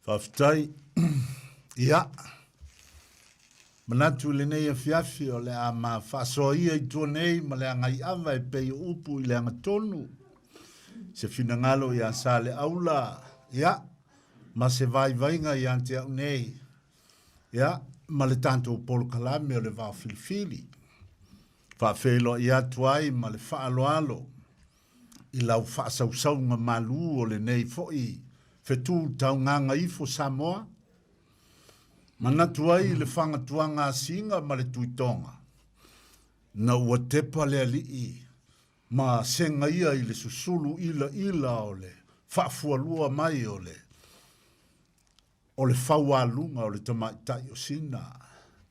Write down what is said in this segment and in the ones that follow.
Faafetai. Ia, manatu i lenei afiafi o le a ma faasoa ia i tua nei ma le agaiava e pei o upu i le agatonu. Se finagalo ia Saleaula, ia, ma se vaivaiga ia te au nei, ia, ma le tatou polokalame o le Vaofilifili. Faafeiloai atu ai ma le faaaloalo i lau faasausauga malu o lenei foi fetu taugagaifo Samoa, manatu ai i le fagatuaga a Siga ma le Tuitoga, na ua tepa le alii ma sega ia i le susulu ilaila o le faafualua mai o le O le faualuga o le tamaitai o Sina,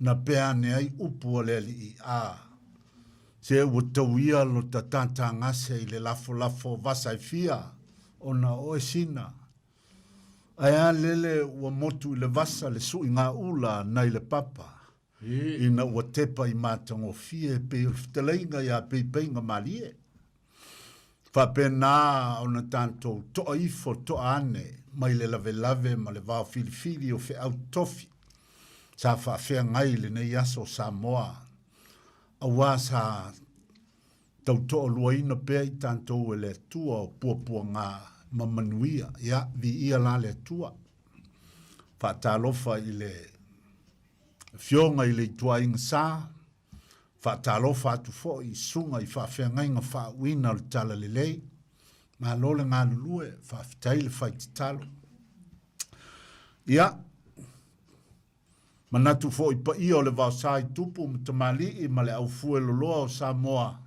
na pea ane ai upu a le alii, a, se ua tauia lota tātāgase i le lafolafo o vasa e fia, ona o oe Sina. Ae a lele ua motu i le vasa le suigaula nai le papa, ina ua tepa i matagofie pei o le fetalaiga iā Peipeiga Malie. Faapena ona tatou toa ifo toa ane mai le lavelave ma le vao filifili o feau tofi sa faafeagai i lenei aso o Samoa, auā sa tautoaluaina pea i tatou e le Atua o puapuaga ma manuia. Ia, viia la le Atua. Faatalofa i le Afioga i le Ituaiga Sa, Faatalofa atu foi i susuga i faafeagaiga faauuina o le Talalelei. Malo le galulue, faafetai le fai tatalo. Ia, manatu foi paia o le vaosa i tupu ma tamalii ma le aufue loloa o Samoa,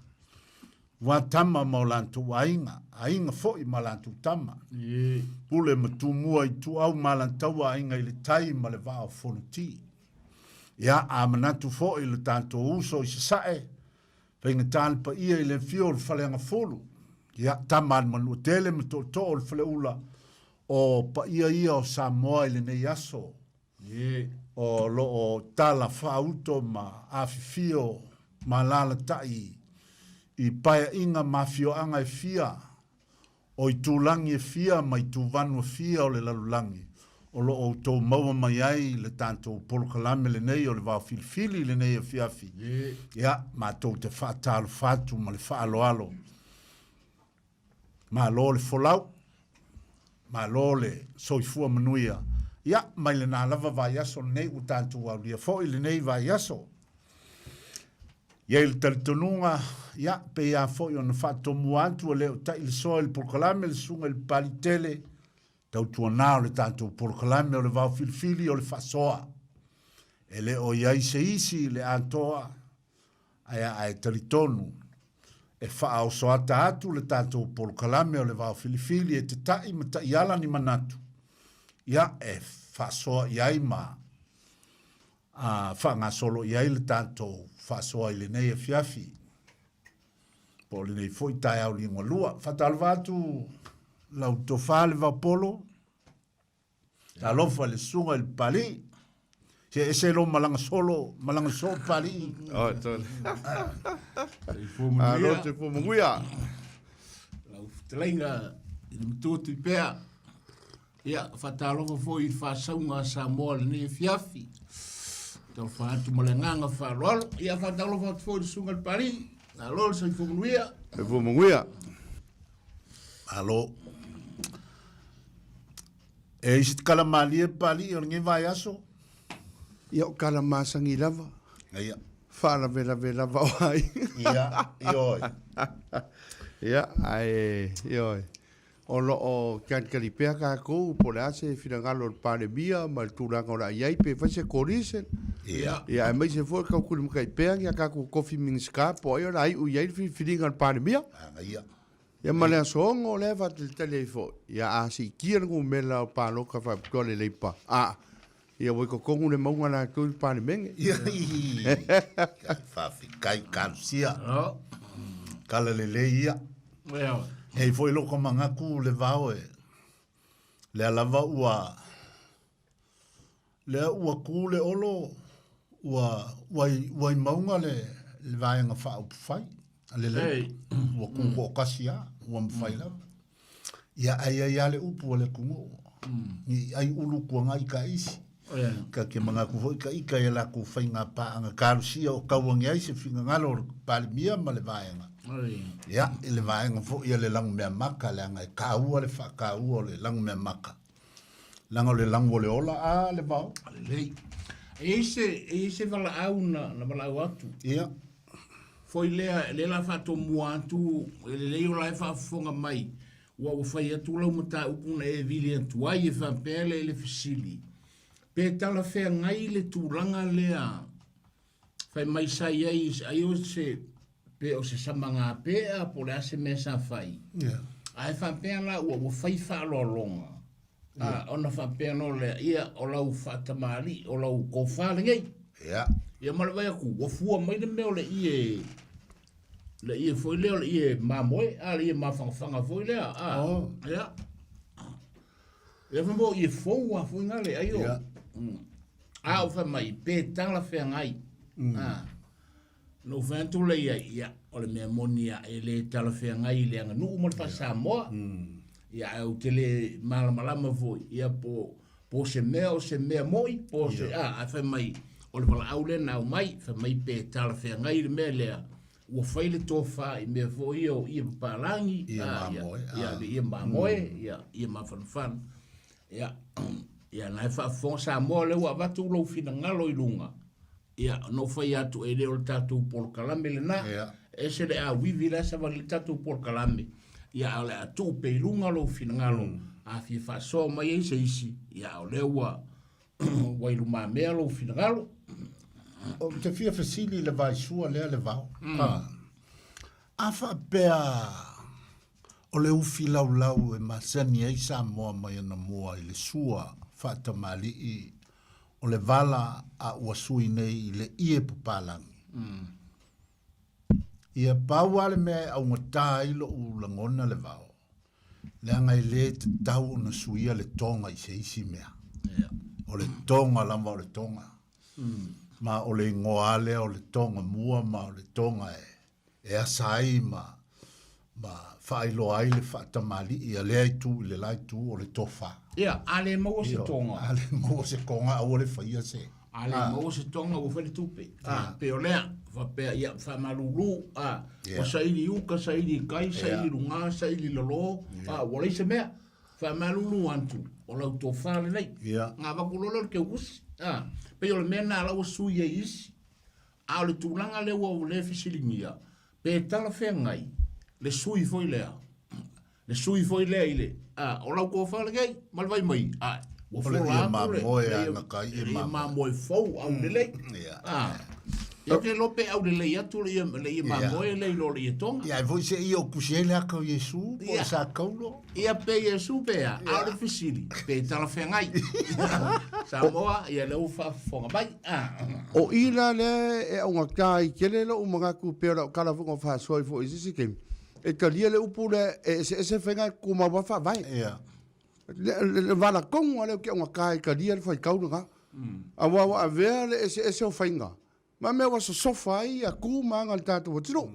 ua tama ma o latou aiga, aiga foi ma latou tama. Pule ma Tumua i Ituau ma Alataua, Aiga i le Tai ma le Vaa o Fonoti. Ia, a manatu foi lo tatou uso i Sasae, faigata le paia i le afio o le Faleagafulu, ia, tama a le Manuatele ma tootoo o le Faleula, o paia ia o Samoa i lenei aso, o lo o tala faauto ma afifio ma alaalatai i paeaiga ma afioaga e fia O itulagi e fia ma ituvanu e fia o le lalolagi o lo o outou maua mai ai le tatou polokalame lenei o le Vao Filifili i lenei afiafi. Ia, matou te faatalofa atu ma le faaaloalo. Malo le folau, malo le soifua manuia. Ia, mai lena lava vaiaso lenei ua tatou aulia foi lenei vaiaso. I ai le talitonuga, ia, pei lava foi ona faatomua atu, e le o tai le soa i le polokalame, le susuga i le Papalitele, tautuana o le tatou polokalame o le vao filifili o le faasoa. E le o i ai se isi i le atoa, ae a e talitonu e faaosoata atu le tatou polokalame o le vao filifili e tata'i ma ta'iala ni manatu, ia, e faasoa i ai ma a faagasolo i ai le tatou faasoa i lenei afiafi, po o lenei foi taeao liugalua. Faatalofa atu lau tofa le Vaopolo, talofa i le susuga i le Papalii, se ese lo malaga solo, malaga soo Papalii. Oh, tole. Alo te fumaguia. Lau fetalaiga i le matua Tuipea. Ia, faatalofa foi i le faasauga a Samoa i lenei afiafi. Talofa atu ma le agaga faaaloalo. Ia, faatalofa atu foi i le susuga i le Papalii. Malo le soifua manuia. Soifua manuia. Malo. E isi kala malie Papalii o lenei vaiaso? Ia, o kala masani lava. Ia. Faalavelave lava o ai. Ia, ioe. Ia, ae, ioe. O lo o talitali pea tatou po o le a se finagalo o le Palemia ma le tulaga o le a i ai pe fai se coalition. Ia. Ia aemaise foi le tautulimatai pea ni a tatou tofi Minisita po o ai o le a iu i ai le filifiliga a le Palemia. Ia. Ia ma le aso 6 lea e faatalitali ai foi. Ia a siitia le numera o palota faapitoa a le Leipa, a, ia ua i totonu le mauga latou i le Palemene. Ia, faafetai Kalusia. Kala lelei ia. E i foi loko manatu le vao e lea lava ua lea ua ku le olo ua ua i, ua i mauga le, le vaega faaupufai a le lei ua ku toatasi lava ua mafai lava. Ia ai ai lava le upu a le atunuu. Ni ai ulu kuaga i ka isi. Ka ke mangaku foi ka ika ia lakou faiga paaga kalosia o kauagi ai se finagalo o le Palemia ma le vaega. Ia, i le vaega foi a le lagumeamaka leaga e taua le faataua o le lagumeamaka. Leaga o le lagu o le ola a le vao. Lelei. E i ai se, e i ai se valaau na, na valaau atu. Ia. Foi lea, lea la faatomua atu, e lelei o la e faafofoga mai, ua ua fai atu lau mataupu na e vili atu ai e faapea lea i le fesili, pe talafeagai le tulaga lea fai mai sa i ai, ai o se, pe o se samagapea po o le a se mea sa fai. Yeah. Ae faapea la ua, ua fai faaaloaloga, yeah. ona faapea loa lea, ia o lau faatamalii, o lau tofa lenei. Yeah. Ia ma le vaai atu, ua fua mai le mea o le ie, le ie foi lea o le ie mamoe, a le ie mafangafaga foi lea. A, Oh. Ia. Ia fai mai o ie fou a foi ngā le ai o. Yeah. A o fai mai, pe talafeagai. A. Na ou fai atu lea i ai, ia, o le mea moni a e le talafeagai i le aganuu ma le faa-Samoa. Ia, ae ou te le malamalama foi, ia, po, po o se mea o se mea moi, po o se, a, ae fai mai, o le valaau lea na aumai, fai mai pe talafeagai le mea lea, ua fai le tofa i mea foi ia o ie papalagi, Ie a, ia, mamoe, ia, a. ie mamoe, ia, ie mafanafana. Ia, ia, na e faafofoga Samoa lea ua avatu lou finagalo i luga, Ia, na ou fai atu, e le o le tatou polokalame lena. Ia. Ese le auivi la e savali i le tatou polokalame. Ia, a o le a tuu pea i luga lou finagalo, a fia faasoa mai ai se isi, ia, a o lea ua, ua i lumamea lou finagalo. Ou te fia fesili i le vaisua lea le vao. A faapea o le ufi laulau e masani ai Samoa mai anamua i le sua faatamalii o le vala a ua sui nei i le ie papalagi. Ia pau lava le mea e augata ai lou lagona le vao, leaga e le tatau ona suia le toga i se isi mea. O le toga lava o le toga. Ma o le igoa lava lea o le toga mua ma o le toga e e asa ai ma ma faailoa ai le faatamalii a lea itu i le la itu o le tofa. Ia, a le maua se toga. A le maua se toga, aua le faia se. A le maua se toga ua fai le tupe. A, pei o lea, faapea, ia, faamalulu, a, ua saili i uka, saili i kai, saili i luga, saili i lalo, a, ua leai se mea. Faamalulu atu, o lau tofa lenei. Ia. Ona avatu loa lea o le keukusi, a, pei o le mea lena la ua sui ai isi. A o le tulaga lea ua le fesiligia, pe talafeagai le sui foi lea, le sui foi lea i le, a, o lau tofa lenei ma le vaimai, a, ua O le fola ie atu le, mamoe le a ie, na ka ie le ie mamoe. mamoe fou aulelei. Ia. A, ia ou te iloa pe aulelei atu le ie, le ie Ia. mamoe lea i lo le ie toga. Ia, e foi se ie o kusi ai le aka o Iesu, po o Ia. sa kaulo. Ia pe Iesu pe a, a o le fesili, pe talafeagai. Samoa, ia lea ua faafofoga mai. Ah. O i la lea e augata ai tele lou manatu pei o lau tala foi na faasoa ai foi i se isi taimi, e talia le upu lea e eseese faiga e tumau lava faavae. Ia. Le, le vala tonu lava lea ou te augata ai e talia le faitau lena. Aua ua avea le eseese o faiga ma mea ua sosofa ai ia tu ma aga o le tatou atunuu.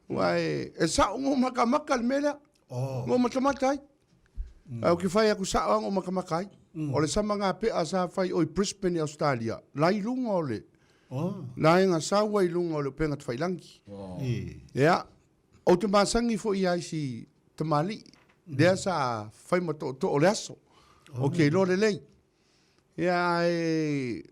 Aua e, e sao na ou matamata le mea lea. Oh. Na ou matamata ai. Ae ou te fai atu sao lava na ou matamata ai. O le sama gapea sa fai oi Brisbane i Australia, la i luga o le, Oh. la e sau ai i luga o le upega tafailangi. E. Ia, ou te masani foi ia isi tamalii, lea sa fai ma tootoo o le aso. Ou te iloa lelei. Ia, ae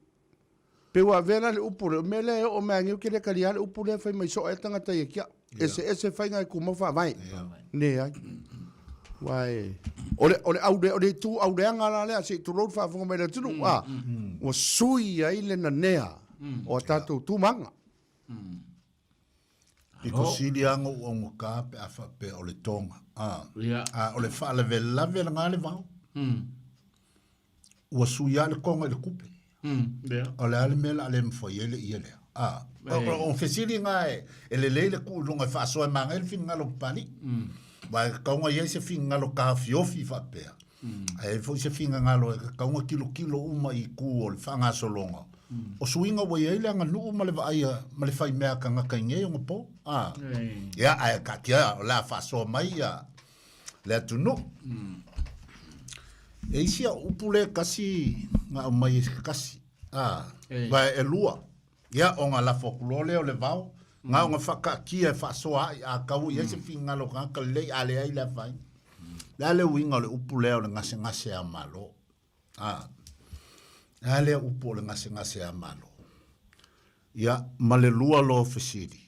pei ua avea la le upu lea, o le mea lea e oo mai ia te au, ou te le talia le upu lea fai mai soo ai tagata ia te au. Eseese faiga e tumau faavae. Leai. Aua e, o le, o le au, o le itu auleaga la lea, se i tulou le faafofoga mai a le atunuu, a, ua sui ai le nanea o a tatou tumaga. Pito sili lava ona ou augata pe a faapea o le toga. A, Ia. a o le faalavelave lena le vao. Ua sui lava le toga i le tupe. Ia. O le a le mea o le a le mafai ai le ie lea? A, o, o fesili na e, e lelei le tuu i luga e faasoa e magaia le finagalo o Papalii. Aua e tatau ona i ai se finagalo taofiofi faapea. Ae i ai foi se finagalo e tatau ona tilotilo uma i itu o le faagasologa o suiga ua i ai le aganuu ma le vaaia ma le faimea a tagata i nei onapo. A, ia, ae taatia o le a faasoa mai ia le atunuu. E isi au upu le kasi na aumai e se kasi. A, vae e lua. Ia, o ngā lafo atu loa lea o le vao, na ona faakaatia e faasoa ai a tau i ai se finagalo o tagata lelei a leai le afaina. Le a le uiga o le upu lea o le gasegase a Malo? A, le a lea upu o le gasegase a Malo? Ia, ma le lua loa fesili.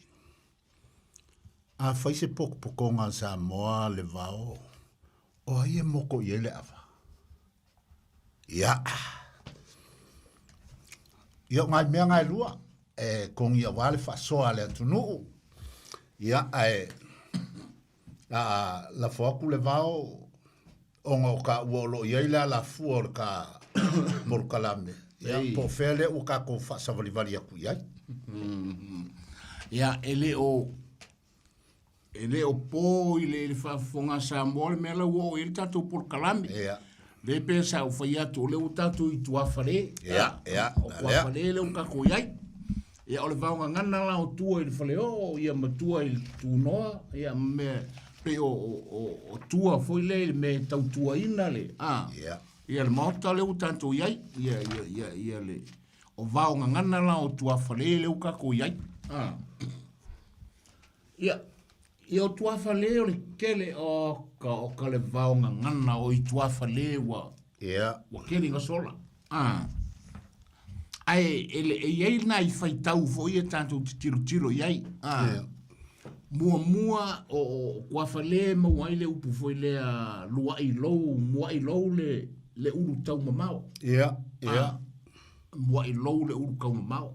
A fai se potopotoga a Samoa le vao, o ai e moko i ai le ava? Ia. Ia o ngai mea ngai lua, e kongi aua le faasoa a le atunuu. Ia, ae a lafo atu le vao, ona o taua o lo o i ai le alafua o le ta polokalame, ia, po o fea lea ua tatou faasavalivali atu i ai. Ia, e le o, e le o po i le, i le faafofoga a Samoa le mea la ua oo i ai le tatou polokalame. Ia. Le pe sa ou fai atu, o lea ua tatou i tuafale. Ia, ia, O tuafale lea ua tatou i ai. Ia, o le vaogagana la o tua i le faleoo, ia ma tua i le tunoa, ia ma mea, pei o, o, o, o tua foi lea i le mea e tautuaina le, a, Ia. ia le maota lea ua tatou i ai, ia, ia, ia, ia le, o vaogagana la o tuafale lea ua tatou i ai. A. Ia, ia o tuafale o le tele, o ka, o ka le vaogagana o i tuafale ua, Ia. ua tele ina sola. A. Ae e, le, e i ai nai faitau foi e tatou te tilotilo i ai. A. Ia. Muamua o, o tuafale e maua ai le upu foi lea luai lou, muai lou le, le ulu taumamao. Ia, ia. A. Muai lou le ulu taumamao.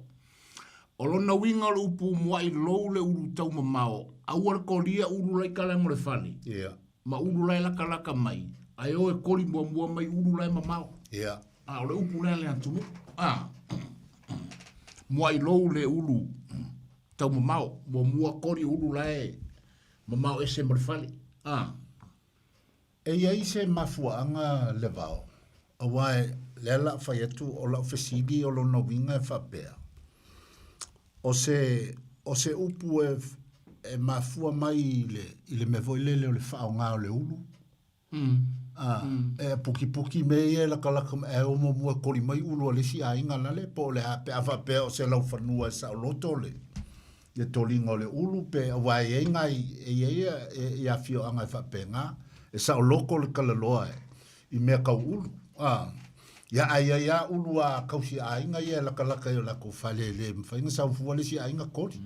O lona uiga o le upu muai lou le ulu taumamao, aua le kolia ulu laika lae mo le fale. Ia. Ma ulu lae lakalaka mai, ae o e koli muamua mai ulu lae mamao. Ia. A o le upu lea le atunuu. A. Muai lou le ulu taumamao, muamua koli ulu lae mamao ese mo le fale. A. E i ai se mafuaaga le vao, aua lea la fai atu o lau fesili o lona uiga e faapea, o se, o se upu e, e mafua mai i le, i le mea foi lele o le faaaoga o le ulu, a, e pukipuki mea ia e lakalaka mai, ae o muamua e koli mai ulu a le isi aiga lale, po o le a, pe a faapea o se laufanua e saoloto le, le toliga o le ulu pe aua e i ai nai e i ai e, i afioaga e faapena e saoloko le kalaloa e, i mea kau ulu a ia ae i ai lava ulu a kausi aiga ia e lakalaka i o latou fale e le mafai ona sau fua le isi aiga koli.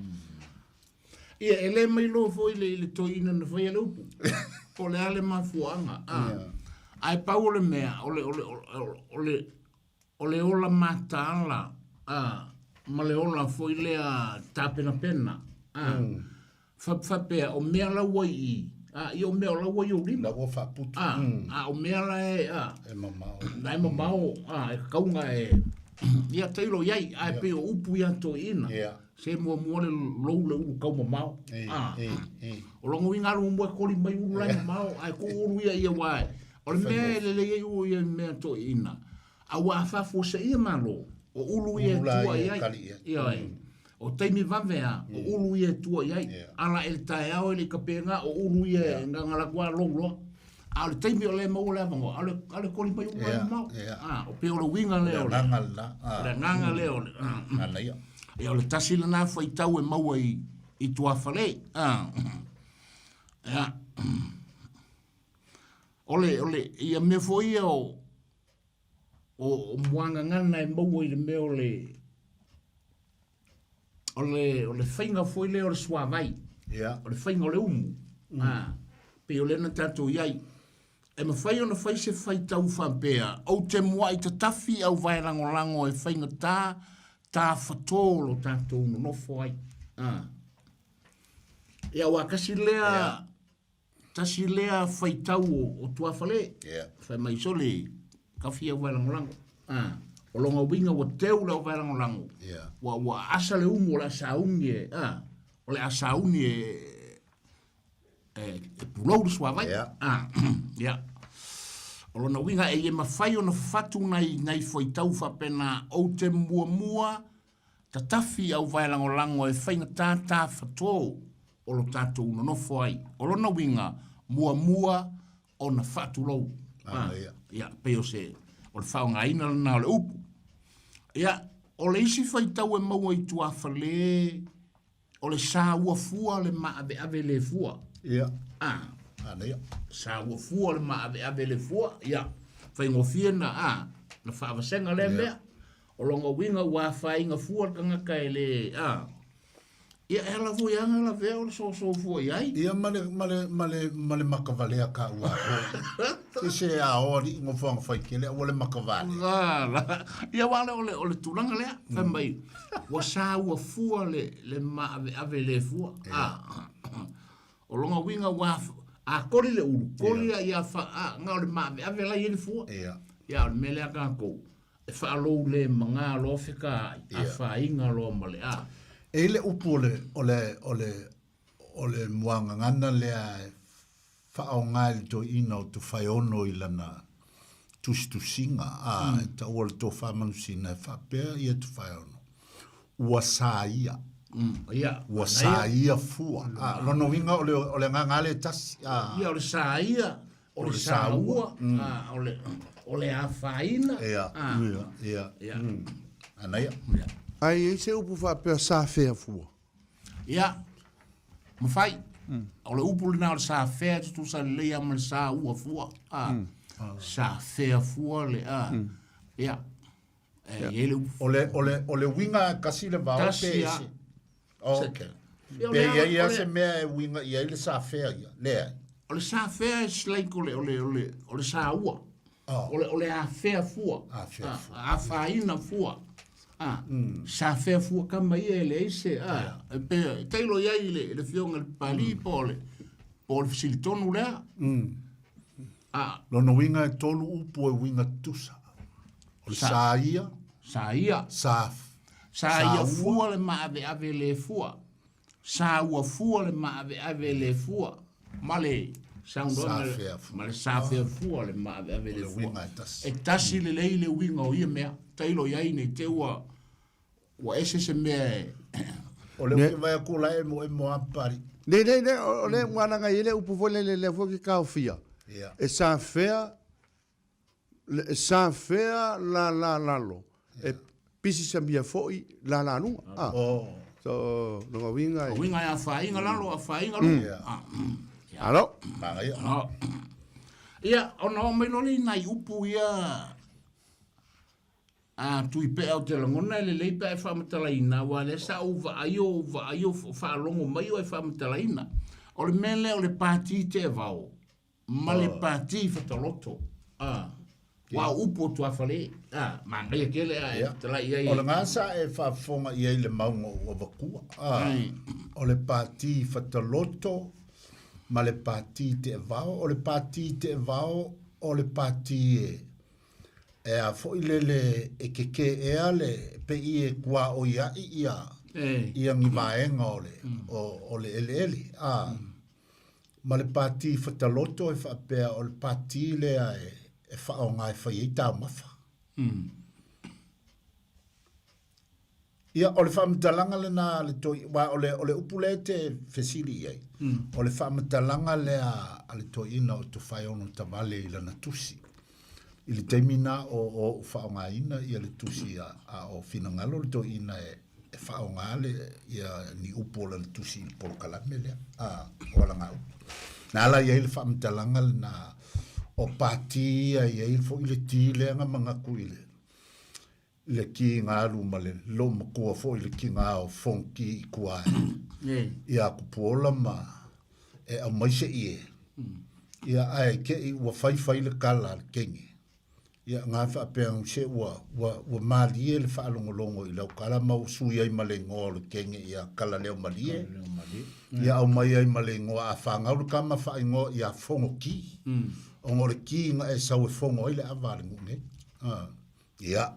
Ia, e le mai loa foi le, i le toeaina na faia le upu. Po o le a le mafuaaga. A. Ae pau o le mea, o le, o le, o le, o le, O le ola mataala, a, ma le ola foi lea tapenapena, a, fa, faapea, o mea la ua i i, a, ia o mea o la ua i ou lima. La ua faaputu. A, a o mea la e, a, E mamao. la e mamao, a, e kauga e, ia tailo i ai, ae pei o upu ia toeaiina. Ia. Se muamua le lou le ulu kau mamao. E, A, e, e. o lona uiga alu muamua e koli mai ulu la e mamao, ae tuu ulu ia ia aua e, o le mea e lelei ai ulu ia i mea toeaiina, A ua afafuaseia Malo, o ulu ia e tua i ai. Ioe. O taimi vave a, o ulu ia e tua i ai. Ala e le taeao e le i kapega, o ulu ia e gagala atu a lou loa. A o le taimi o lea e maua le avanoa, a o le, a o le koli mai ulu ai mamao. A, o pei o le uiga lea o le. O le agaga lena. O le agaga lea o le. Manaia. Ia, o le tasi lena faitau e maua i, i tuafale. A, ia. O le, o le, ia mea foi ia o, o, o muagagana e maua i le mea o le, o le, o le faiga foi lea o le suavai. Yeah. O le faiga o le umu. Mm. Ah, pei o lea na tatou i ai. E mafai ona fai se faitau faapea, ou te muai tatafi au vae lagolago e faigata tafatō lo tatou nonofo ai. Ah. Ia, aua kasi lea, Yeah. Tasi lea faitau o, o tuafale. Yeah. Fai mai sole, kafi au vaelagolago. Ah. O longa uiga ua teu le au vaelagolago. Yeah. Ua, ua asa le umu o le a sauni e, ah, o le a sauni e, e, e pulou le suavai. Yeah. Ah, yeah. O lona uiga e ie mafai ona fafatu nai, nai faitau faapena ou te muamua Tatafi au vaelagolago e faigata tafatō o lo tatou nonofo ai. O lona uiga, muamua ona faatulou. Ia, pei o se, o le faaaogaina lena o le upu. Ia, o le isi faitau e maua i tuafale, o le saua fua le maaveave le fua. Ia. A. Manaia. Saua fua le maaveave le fua. Ia, faigofie na, a, na faavasega lea mea. O lona uiga ua afaina fua le tagata e le, a. Ia, e ala foi aga lavea o le soso fua i ai. Ia, ma le, ma le, ma le, ma le makavalea ka ua hoi. Se se a o ali ngofoanga fai kele, ua le makavalea. La, la. Ia, wale o le, o le tulaga lea. Fai mai, ua saua fua le, le maaveave le fua. A, o lona uiga ua, a koli le ulu, koli ia, ia fa, a, nga o le maaveave la i le fua. Ia. Ia, o le mea lea kākou, e faalou le magā loa fekaai, afaina loa ma le a. E i le upu o le, o le, o le, o le muagagana lea e faaaoga e le toeaina o Tofaeono i lana tusitusiga, a e taua le tofa manusina e faapea ia Tofaeono, ua saia. Ia, Ua saia fua. A, lona uiga o le, o le agaga lava lea e tasi. A. Ia, o le saia, o le saua, a, o le, o le afaina. Ia, A. ia, Ia. Anaia. Ia. Ae i ai se upu faapea safea fua? Ia, mafai. O le upu lena o le safea e tutusa lelei lava ma le saua fua. A, safea fua le, a. Ia, e i ai le upu. O le, o le, o le uiga e tasi le vao Tasi pe lava. ese? Okay. Ia, o Pe le i ai o lava le- se mea e uiga i ai le safea ia? Leai. O le safea is like o le, o le, o le, o le saua. Oh. O le, o le afea fua. Afea fua. A, afaina fua. A, safea fua kama ia e leai se, a, e pe, e tailo i ai le, le afioga i le Papalii po o le, po o le fesilitonu lea. A. Lona uiga e tolu upu e uiga tutusa. O le saia. Saia. Sa, Saia saua. fua le maaveave le fua. Saua fua le maaveave le fua. Ma le saunoaga le- Safea fua. ma le safea fua le maaveave le O le fua. uiga e tasi. E tasi lelei le uiga o ia mea. Tailo i ai nei te ua, ua ese se mea e O le uki vai atu la emo emo a pari. Le, le, le, o le ua laga i ai le upu foi lele lea foi ke taofia. Ia. E safea, le, e safea la la lalo. E pisi samia foi la la luga. Ah. Oh. So, lona uiga e. Uiga e afaina lalo, afaina luga. Ia. Ah. Alo. Manaia. Ah. Ia, ona oo mai loa lea i nai upu ia a Tuipea o te lagona e lelei pe a e faamatalaina, aua lea sa ou vaai o ou vaai o faalogo mai o e faamatalaina. O le mea lea o le pati teevao ma le pati fataloto. A, ua o upu o tuafale. A, manaia tele a e Ia. fetalai i ai. O le gasa e faafofoga i ai le mauga o avatua. A, o le pati fataloto ma le pati teevao. O le pati teevao o le pati e e a foi lele e keke ea le pe i e kua o ia i ia E. ia ni vaega o le, o, o le eleele. A, ma le pati fataloto e faapea o le pati lea e, e faaaoga e fai ai taumafa. Ia, o le faamatalaga lena a le toi, wa o le, o le upu lea e te fesili i ai. O le faamatalaga lea a le toeaina o Tofaeono Tavale i lana tusi. I le taimi na o, o faaaogaina ia le tusi a, a o finagalo le toeaina e, e faaaoga le, ia ni upu o lana tusi i le polokalame lea. A, o alaga upu. Na ala i ai le faamatalaga lena o pati ia i ai foi le ti lea na manatu i le, le ki ngā alu ma le lo matua foi le ki ngā o fonki i kua e. E. Ia kupuola ma e au mai se i e. Ia ae ke i ua whai whai le kala le kenge. Ia ngā whaapea ngu se ua, ua, ua malie le whaalongolongo i lau kala ma ua sui ai ma le ngoa o le kenge ia kala leo malie. Ia au mai ai ma le ngoa a whangau le kama whaingoa ia fongo ki. O ngo le ki nga e sau e fongo ai le awa le ngu ne. Ah. Ia.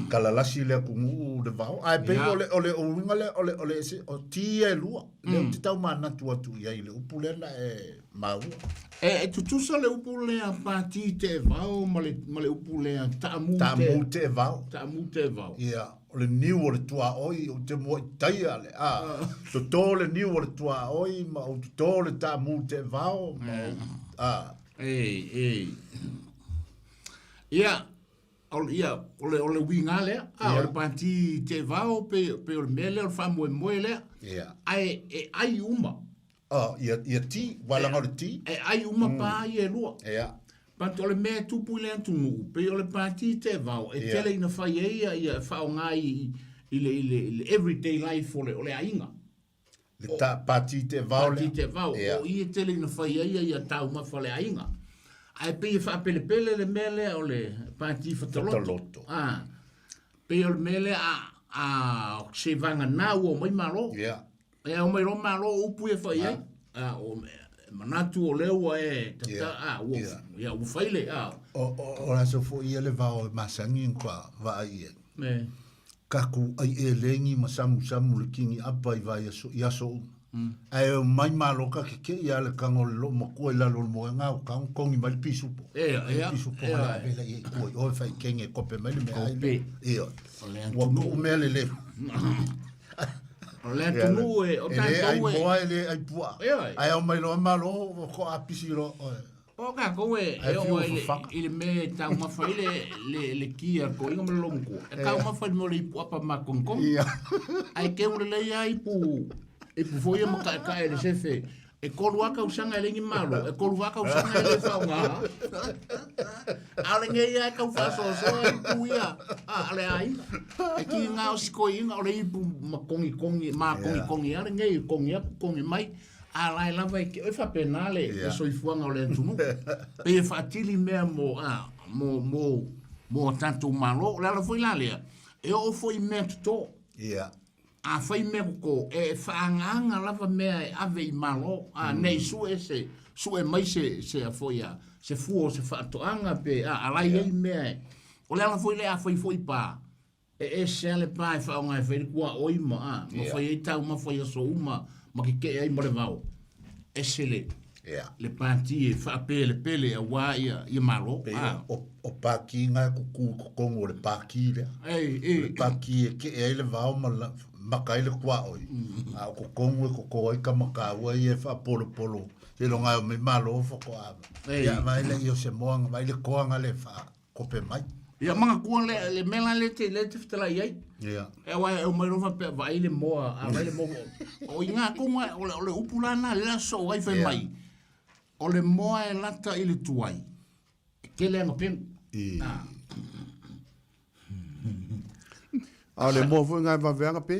Kala lasi le aku ngu le vao. Ai pe Ia. o le, o le, o winga le, o le, o le, se, o ti e lua. Le o te tau manatu atu i ai le upu le na e maua. E, e tutusa le upu lea pati te vao ma le, ma le upu lea taamu Ta te mu te vao. Taamu te vao. Ia, o le niu o le tua oi, o te mua i taia le, a. Toto le niu o le tua oi, ma o toto le taamu te vao, ma o, a. Ei, ei. Ia, o, ia, o le, o le uiga lea, a, o le pati teevao pe, pe o le mea lea o le faamoemoe lea. Ia. Ae e ai uma. Oh, ia, ia ti, walaga o le ti. E ai uma mm. pa ia e lua. Ia. But o le mea e tupu i le atunuu, pei o le pati teevao, e yeah. tele ina fai ai ia, ia faaaoga i, i le, i le, i le everyday life o le, o le aiga. Le ta pati teevao lea. Pati teevao, yeah. o i e tele ina fai ai ia taumafa le aiga. Ae pei e faapelepele le mea lea o le pati fataloto. Fataloto. Ah, pei o le mea lea a, a se vagana ua omai Malo. Yeah. E ao mai loa Malo o upu ia fai ai. Ah, o, manatu o lea ua e tata, Yeah. ah, ua, Yeah. ia, ua fai le, ah. O, o, o le aso foi ia le vao e masani kwa vaai i ai. Me. Kaku ai e lengi ma samusamu le kingi apa i vai aso, i aso uma. Ae o mai malo ka ke ke ia le kango le loo makua i lalo o le moenga o kango kongi mai le pisupo. Ea, ea, Pisupo ea. ma le avela i kua i oe fai kenge kope mai le mea ai le. Kope. Ia. O le Ua atunuu. kuu mea le le. O le atunuu e, o E le ai tatou e. moa e le ai pua. Ea. Ae o mai loa malo o ko apisi loa oe. O tatou e, Ae e oo fiu ai le, fafaga. i le mea e taumafa ai le, le, le ki a toeaina ma le lomatua. E taumafa i le mea o le ipu apa makonikono. Ia. Ae keu lelei lava ipu, ipu foi ia mataetae i le sefe. E kolu lava tausaga e leai ni malo, e kolu lava tausaga e le faaaoga. A o lenei lava e tau faasoasoa ipu ia a, a le aiga. E kiga o si toeaina o le ipu makogikogi, makogikogi lava lenei, kogi atu kogi mai. A la e lava e ke, e faapena le, le soifuaga o le atunuu. Pei e faatili mea mo, a, mo, mo, mo a tatou Malo. O le ala foi la lea, e oo foi i mea toto. Ia. A fai mea toto, e faaagaaga lava mea e ave i Malo, a, nei sue se, sue mai se, se a foi a, se fua o se faatoaga pe, a, a la e i ai mea e. O le ala foi lea a fai foi pa, E ese lava le pa e faaaoga e fai ai le tuaoi ma, a, ma fai ai taumafa i aso uma ma keke'e ai ma le vao. Ese le, Yeah. le pati e faapelepele auā ia, ia Malo. Pei A. o, o pākī ngā kuku i totonu o le pākī lea. Ei, ei. O le pākī e ke'e ai le vao ma la, maka ai le kuaoi. A o totonu e koko ai ka makaua ia e faapolopolo. Seiloga e omai Malo faatoa. Ei. Ia vaai laia o se moaga, vaai le koaga le faa kope mai. Ia manatua le, le mea la lea te, lea te fetalai ai. Ia. E aua e omai loa faapea vaai le moa, a vaai le moa. O i ngā konga, o le, o le upu la na, le la soo ai fai Ia. mai. O le moa e lata i le tuai. E tele ana penu. I. Ah. A o le moa foi ngā e vaveaga pe.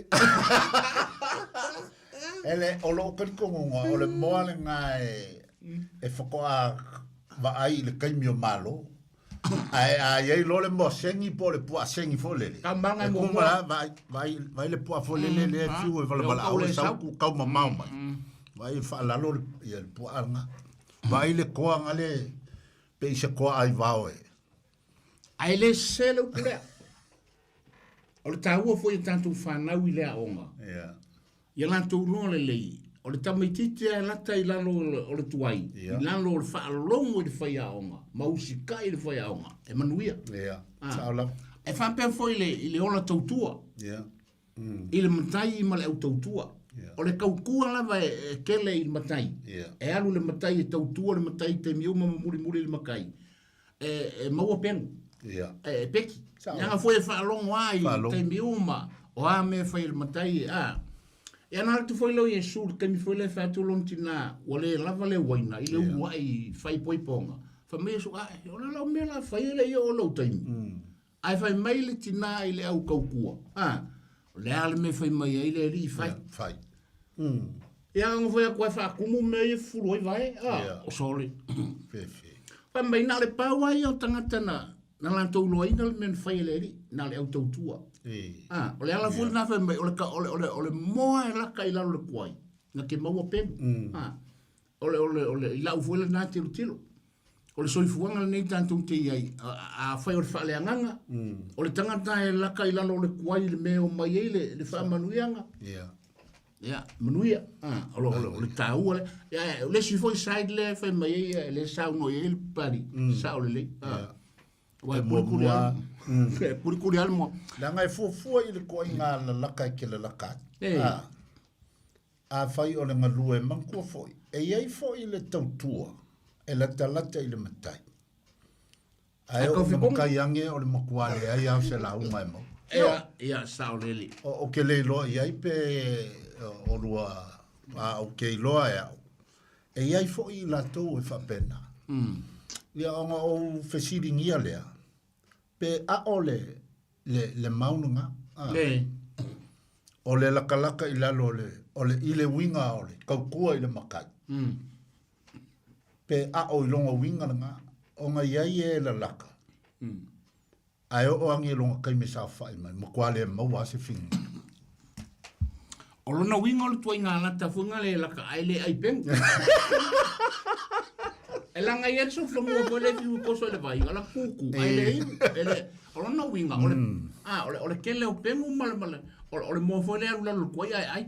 Ele, o loo talitonuga, o le moa lenā e, e faatoa vaai i le taimi o Malo. Ae a i ai loa le moa segi po o le puaa segi foi lele. Ka maga E muamua. kuma la, vaai, vaai, vaai le puaa foi lele lea e fiu e valavalaau E e sau ku kau mamao mai. Vaai e faalalo le, ia le puaa lenā. Vaai le koaga le, pe i se koa aivao e. Ae le sese le upu lea. O le taua foi e tatou fanau i le aoga. Ia. Ia latou iloa lelei, o le tamaitiiti lava e lata i lalo o le tuai, Ia. i lalo o le faalogo i le faiaoga, ma usikai i le faiaoga, e manuia. Ia. Ah. Sao lava. E faapea foi le, i le ola tautua, Ia. i le matai ma le au tautua. Ia. O le tautua lava e, e tele i le matai. Ia. E alu le matai e tautua le matai i taimi uma ma mulimuli le matai. E, e maua penu. Ia. E, e peki. Sao. Leaga foi e faalogo lava i Faalogo. taimi uma, o a mea e fai e le matai, a. Ia na alu atu foi lea o Iesu i le taimi foi lea e fai atu lona tinā, ua le lava le uaina i le uluai faaipoipoga. Fai mai Iesu, Ae, o le a lau mea la fai e le i oo lou taimi. Ae fai mai le tinā i le au kaukua, a, o le a le mea e fai mai ai le alii fai. Fai. Ia aga foi atu ai faakumu mea ia e fufulu ai vae, a, Ia. o sole. Fefe. Fai mai na o le pau lava ia o tagata na, na latou iloaina le mea na fai e le alii, na o le au tautua. E. Ah, o le ala foi lena fai mai, o le, ka, o le, o le, o le moa e laka i lalo o le kuai, na te maua penu. Ah, o le, o le, o le, i lau foi lena tilotilo. O le soifuaga lenei tatou te i ai, a, a, afai o le faaleagaga, o le tagata e laka i lalo o le kuai i le mea e omai ai le, le faamanuiaga. Ia. Ia, manuia. Ah, o le, o le, o le taua lea. Ia, o le isi foi side lea e fai mai ai, e le saunoa i ai le papalii, sao lelei. Ah. Aua e kulikuli lava. E kulikuli lava le moa. Leaga e fuafua i le toaiga lalaka e te lalaka atu. Ei. A, afai o le galue e manatua foi, e i ai foi le tautua. E latalata i le matai. Ae oo ina matai age o le matua leai lava o se lauga e maua. Ia, ia, saolele. Ou te le iloa i ai pe olua, a ou te iloa e au, e i ai foi i latou e faapena. Ia ona ou fesiligia lea, pe ao le, le, le mau lena, a? Le. O le lakalaka i lalo o le, o le, i le uiga o le tautua i le matai. Pe ao i lona uiga lena, ona i ai e lalaka, ae oo age i lona taimi e saofai mai, matua le maua lava se finagalo. O lona uiga o le tuaiga lata foi lena le laka ae le ai pegu. E laga i ai le sofonua foi le fiu e toso i le vai, o la kuku, ae le inu. E le, o lona uiga, o le, a, o le, o le tele o pegu ma le, ma le, o, o le moa foi le alu lalo i le tuai ae ai.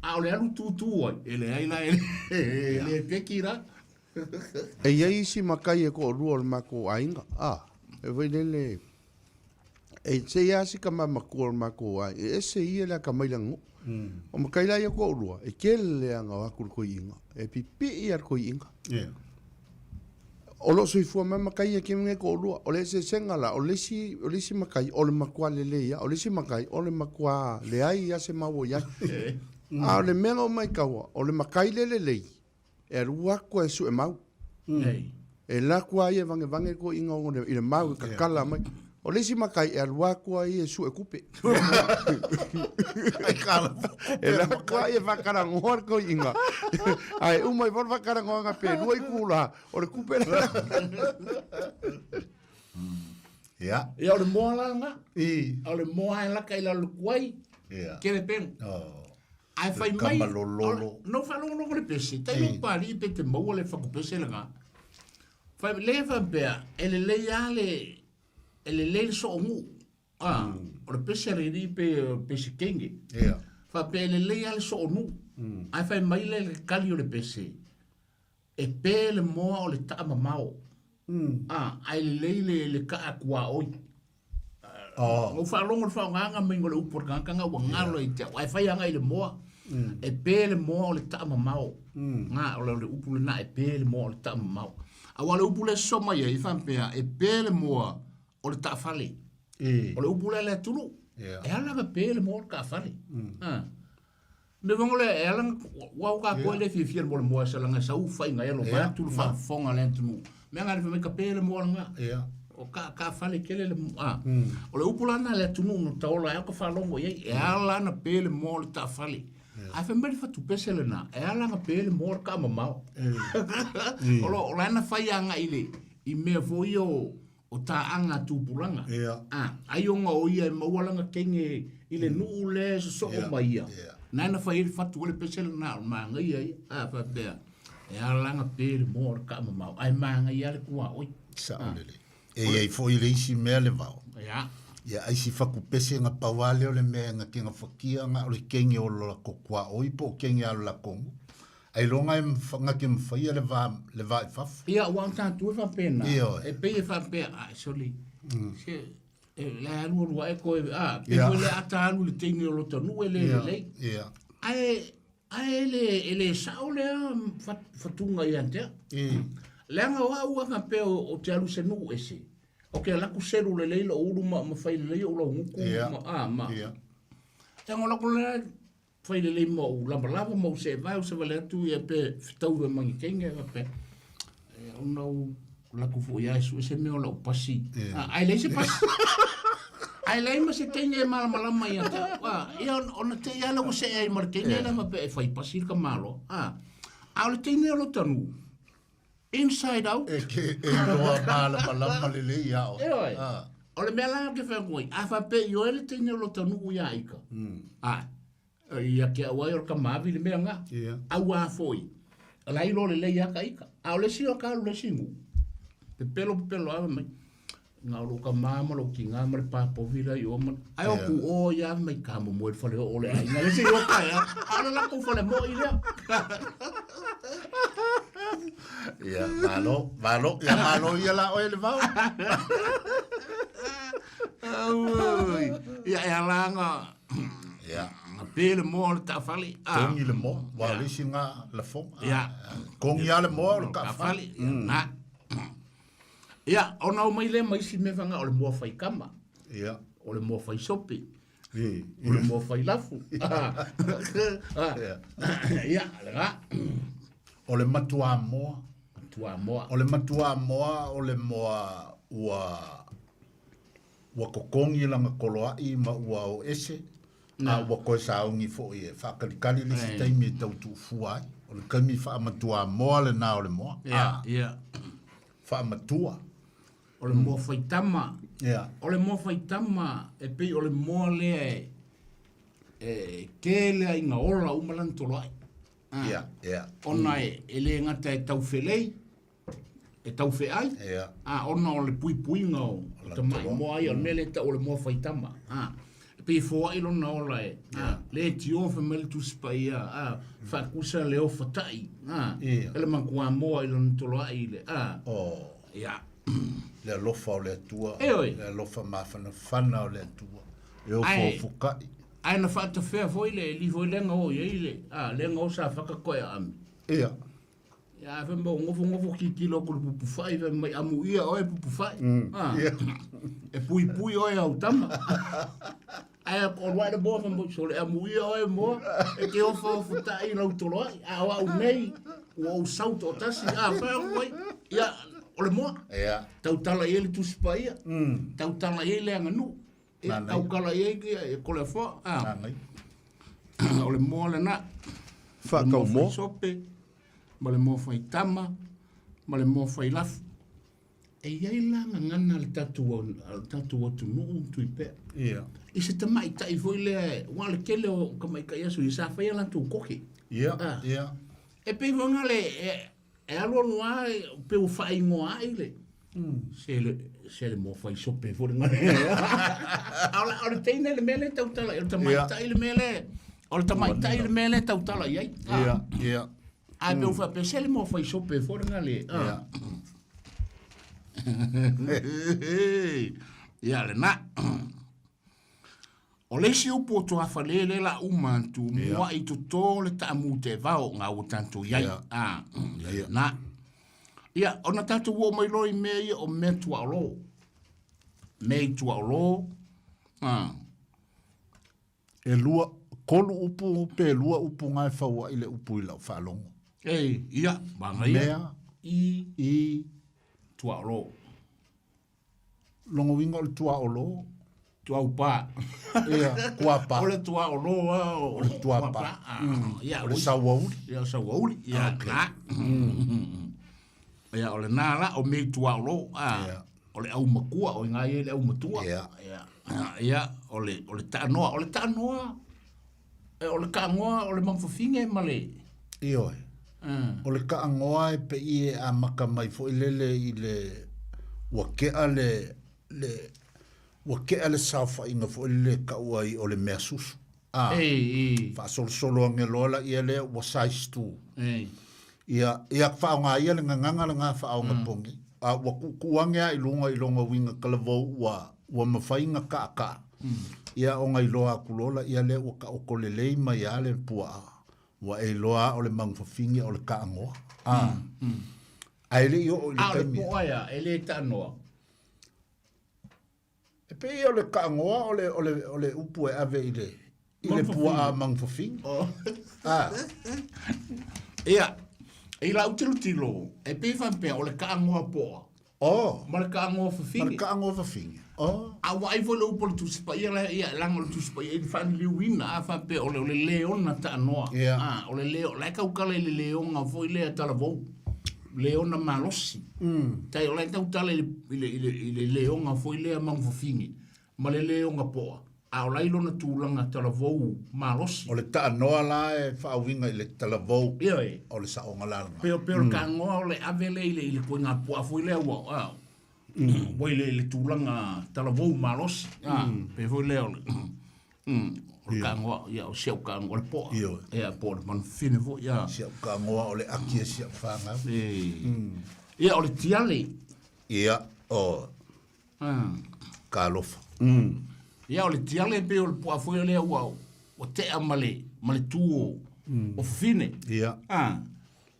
A o le alu tutu ai, e leai la, e le, e le peki la. E i ai isi matai e toalua o le matou aiga, a, e foi lele, e se i a si tama matua o le matou aiga, e ese ia le atamai i lana nuu. O matai la ia toalua, e tele le aga o atu le toeaina, e pipii lava le toeaina. O lo o soifua mai matai ia kemi nei toalua. O le eseesega la, o le isi, o le isi matai, o le matua lelei lava, o le isi matai, o le matua leai lava se mau o i ai. A o le mea na ou maitaua, o le matai le lelei, e alu atu e sue mau. E alu atu lava ia e vagevae le toeaina ona i le mau e tatala mai. O le isi matai e alu atu lava ia e sue tupe. E alu atu lava ia e faatalanoa le toeaina. Ae uma ifo le faatalanoaga pe lua itula, o le tupe lena. Ia. Ia o le moa la lena. I. O le moa e laka i lalo kuai. Ia. Kele penu. Oh. Ae fai mai, Kama lololo. na ou faalogologo i le pese, tailo mm. Papalii pe te maua le fatupese lena. Fai, le faapea, e lelei lava le, e lelei le soonuu. Ah, mm. O le pese a le alii pe pese kenge. Yeah. Faapea e lelei lava le soonuu. Mm. Ae fai mai le kali o le pese, e pe le moa o le taa mamao. Mm. Ah, ae lelei le, le kaa kuaoi. Oh. Ua faalogo le faaaogaga mai o le upu a le tagata ua galo i te au, ae fai agai i le moa. E pe le moa o le taa mamao. Nga, o le upu lena e pe le moa o le taa mamao. Aua o le upu lea e sosoo mai ai, e faapea, e pe le moa o le taafale. O le upu lea a le atunuu. E ala ona pe le moa o le taafale. Ah. Me vongo le e ala ua o ka koe le fiafia mo le moa sa langa sa u whainga e lo yeah. atu le whaafonga le antunu. Me nga le whamai ka pe le moa langa. Yeah. O ka, ka fale kele le a. O le upu lana le atunu no taola e o ka whalongo iai. E ala na pe le moa le ta fale. Yeah. Ae whamai le whatu pese le na. E ala na pe le moa le ka mamao. O lo o lana whai anga i le i mea foi o o taaga tupulaga. Ia. A, ai ona o ia e maua lana kenge i le nuu lea e sosoo Ia, mai ia. ia. Na na fai ai le fatu o le pese lena o le magaia ia. A, faapea, e ala ona pe le moa o le taamamao, ae magaia lava le tuaoi. Sao lelei. E i ai foi le isi mea le vao. Ia. Ia ai si fatu pese na pau lava lea o le mea e na te gafatia na o le kenge o lo latou tuaoi po o kenge a lo latou nuu. Ailoga e na te mafaia le va, le va i fafo. Ia, ua o tatou e faapena. Ioe. E pei e faapea, a, soli, se, e, le alu alu ae koe, a, pe Ia. foi le ata alu i le teine o lota nuu e le Ia, lelei. ia. Ae, ae e le, e le sao lea fatuga ia te au. Leaga o au a faapea o, o te alu i se nuu ese, o ke alu atu selu lelei lou ulu ma, ma fai lelei ou laugutu, Ia. ma, a, ma. Ia. Leaga o lako lea, Fai lelei ma ou lavalava ma ou seevae ou savali atu ia pe fetau loa ma ni teine faapea e ona ou alu atu foi lava e sue se mea o lau pasi. Ae leai se pasi. Ae leai ma se teine e malamalama ia te au. Ia ona te i lava lea ua see ai ma le teine lea faapea e fai pasi le tamaloa. A o le teine o lota nuu, inside out. E ke e iloa malamalama lelei ia oe. Ioe. O le mea la ou te fai atu ai, a faapea i oe le teine o lota nuu ia Ika, a, ia te au ai o le tama avi le mea lena. Ia. Auā foi, o la e iloa lelei lava ka ika. A o le isi o ka alu i le isi nuu, pepelo pepelo lava mai, Na o lou tama ma lou tina ma le papovi la i o ma ae o ku o ia mai ka mo mo le fale o le aiga le se o ka ia a o le latou fale moi lea. Ia, malo, malo, ia malo ia la oe le vao. Auoi. Ia e ala ana Ia. Pe le moa o le taafale. Togi le moa, ua o le isi lena lafoga. Togi lava le moa o le taafale. Na. Ia, ona o mai lea ma isi mea faga o le moa faikama. Ia. O le moa faisope. O le moa failafu. Ia, lena. O le matuamoa. Matuamoa. O le matuamoa o le moa ua ua totogi lana toloai ma ua o ese, a ua toe sauni foi e faatalikali le isi taimi e tau tuufua ai. O le taimi faamatuamoa lena o le moa. Ia, ia. Faamatua. O le moa faitama. Ia. O le moa faitama e pei o le moa lea e e tele ai ina ola uma lana toloai. Ia, ia. Ona e le gata e taufelei, e taufeai, Ia. a ona o le puipuiga o tamai moa ia, o le mea lea e tau o le moa faitama. A, e pei e foai lona ola e, a, le tio fai mai le Tusi Paia, a, faatusa le ofatai, a, Ia. e le matua moa i lona toloai i le, a, O ia. le alofa o le Atua, Ioe. le alofa mafanafana o le Atua, e Ae- ofoofokai. Ae na faatafea foi le eli foi lea na o i ai le, a, lea na o sa faka koe a ami. Ia. Ia, fai mai, nofo nofo tilotilo atu i le pupufai, fai mai, amuia oe pupufai. Ah. Ia. E puipui oe au tama. Ae o luai le moa, fai mai, sole amuia oe moa, e te ofaofatai i lau toloai. A o au nei, ua ou sau toatasi, a, fai atu ai, ia, o le moa. Ia. Tautala i ai le Tusi Paia, tautala i ai le aganuu, ia, Manaia. tautala i ai ia, e Koleafoa. Ah. Manaia. O le moa lena. Faatau moa. Sope, ma le moa faitama, ma le moa failafu. E i ai la gagana a le tatou a le tatou atunuu Tuipea. Ia. I se tamaitai foi lea, ua o le tele o tamaitai aso ia sa faia latou koke. Ia. Ah. Ia. E pei foi le e alu alu lava pe ua faaigoa ai le se le se le moa faisope foi le A o le teine le mea lea e tautala, o le tamaitai le mea lea, o le tamaitai le mea lea e tautala i ai. Ia. Ia. Ae pe ua faapea se le moa faisope foi le le. Ia. Ia lena. O le isi upu o tuafale le la uma atu, mua i toto le taamu te vao ngā ua tatou i ai. Ia. Ah, ia lena. Ia, ona tatou oo mai loa i mea ia o mea tuaolo. Mea i tuaolo. Ah. E lua, tolu upu pe lua upu nga e fauai le upu i lau faalogo. E, ia, manaia. Mea I i tuaolo. logo uiga o le tuaolo. Tuaupa. Ia, tuapa. O le tuaolo a o le tuapa. Ah, ia, O le sauauli. Ia, o sauauli. Ia, na. Ia, o le nā la, o mea i tuaolo. Ah, Ia. o le aumakua, o inā ia le aumatua. Ia. Ia, ia, o le, o le taanoa, o le taanoa, e, o le kaagoa, o le mangafafine ma le, Ioe. ah, O le kaagoa e pei e amaka mai foi lele i le ua kea le le ua kea le saofaiga foi lele taua ai o le mea susu. A, e, e, faasolosolo age loa laia lea ua size 2. e, Ia, ia faaaoga ia le gagaga lagā faaogapogi. A ua kuukuu age a i luga i lona uiga talavou ua ua mafai ona kaakaa. Ia ona iloa atu loa laia lea ua taoto lelei mai lava le puaa. Ua e iloa a o le magafafine o le kaagoa. A, ae lei oo i le A o le taimi. poa ia, e le taanoa. E pei o le kaagoa o le o le o le upu e ave i le i le puaa magafafine. Oh. A, Ia, i lau tilotilo, e pei faapea o le kaagoa poa, o, ma le kaagoa ma le fafine. kaagoa fafine. O, A ua ai foi le upu o le Tusi Paia la ia laga o le Tusi Paia i le faaliliuina a faapea o le o le leona taanoa. Ia. Ah, o le leo, la e tautala i le leoga foi lea talavou. Leona malosi. Tai o la e tautala i le i le i le, i le leoga foi lea magafafine ma le leoga poa. A o la i lona tulaga talavou malosi. o le taanoa la e faauiga i le talavou Ia e. o le saoga la lena. Pei o le kaagoa o le ave lea i le i le koiga puaa foi lea ua ah, ua i le i le tulaga talavou malosi. Ah, pei foi lea o le o le kaagoa, ia o si au kaagoa o le poa. Ioe. Ia po o le manufine foi ia. Si au kaagoa o le aki e si au fagau. E. Ia o le tiale. Ia, o, Ah. kalofa. Ia o le tiale pei o le puaa foi lea ua ua tea ma le, ma le tu o, o fafine. Ia. A,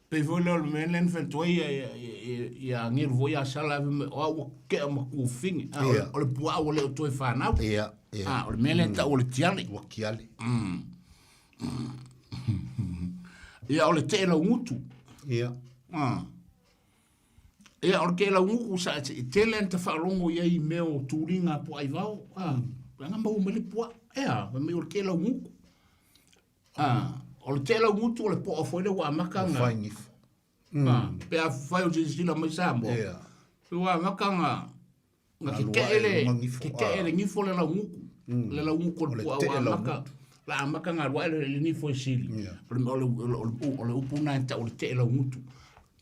pei foi lea o le mea lea na fai atu ai ia, ia, ia, ia agelu foi ia Sala, fai mai, o au ua tea ma tu o fafine. A, o, Ia. o le puaa ua le o toe fanau. Ia, ia. A, o le mea lea e tau o le tiale. Ua tiale. Ia, o le tee laugutu. Ia. A. Ia, o le tee laugutu sa e tele ana tafaalogo i ai i mea o tuliga a puaa aivao. A, leaga maua mai le puaa. Ea, fai mai o le tee laugutu. A, o le tee laugutu o le poa foi lea ua amata ona. Fai gifo. A, pe a fai o silasila mai Samoa. Ia. Ua amata ona na Alu tetee ae le luga gifo, tetee a. le gifo le laugutu. Le laugutu o le O le puaa tee ua amata. laugutu. La amata ona alu ae le gifo e sili. Ia. O le, o le, o le, o le upu lena e tau o le tee laugutu.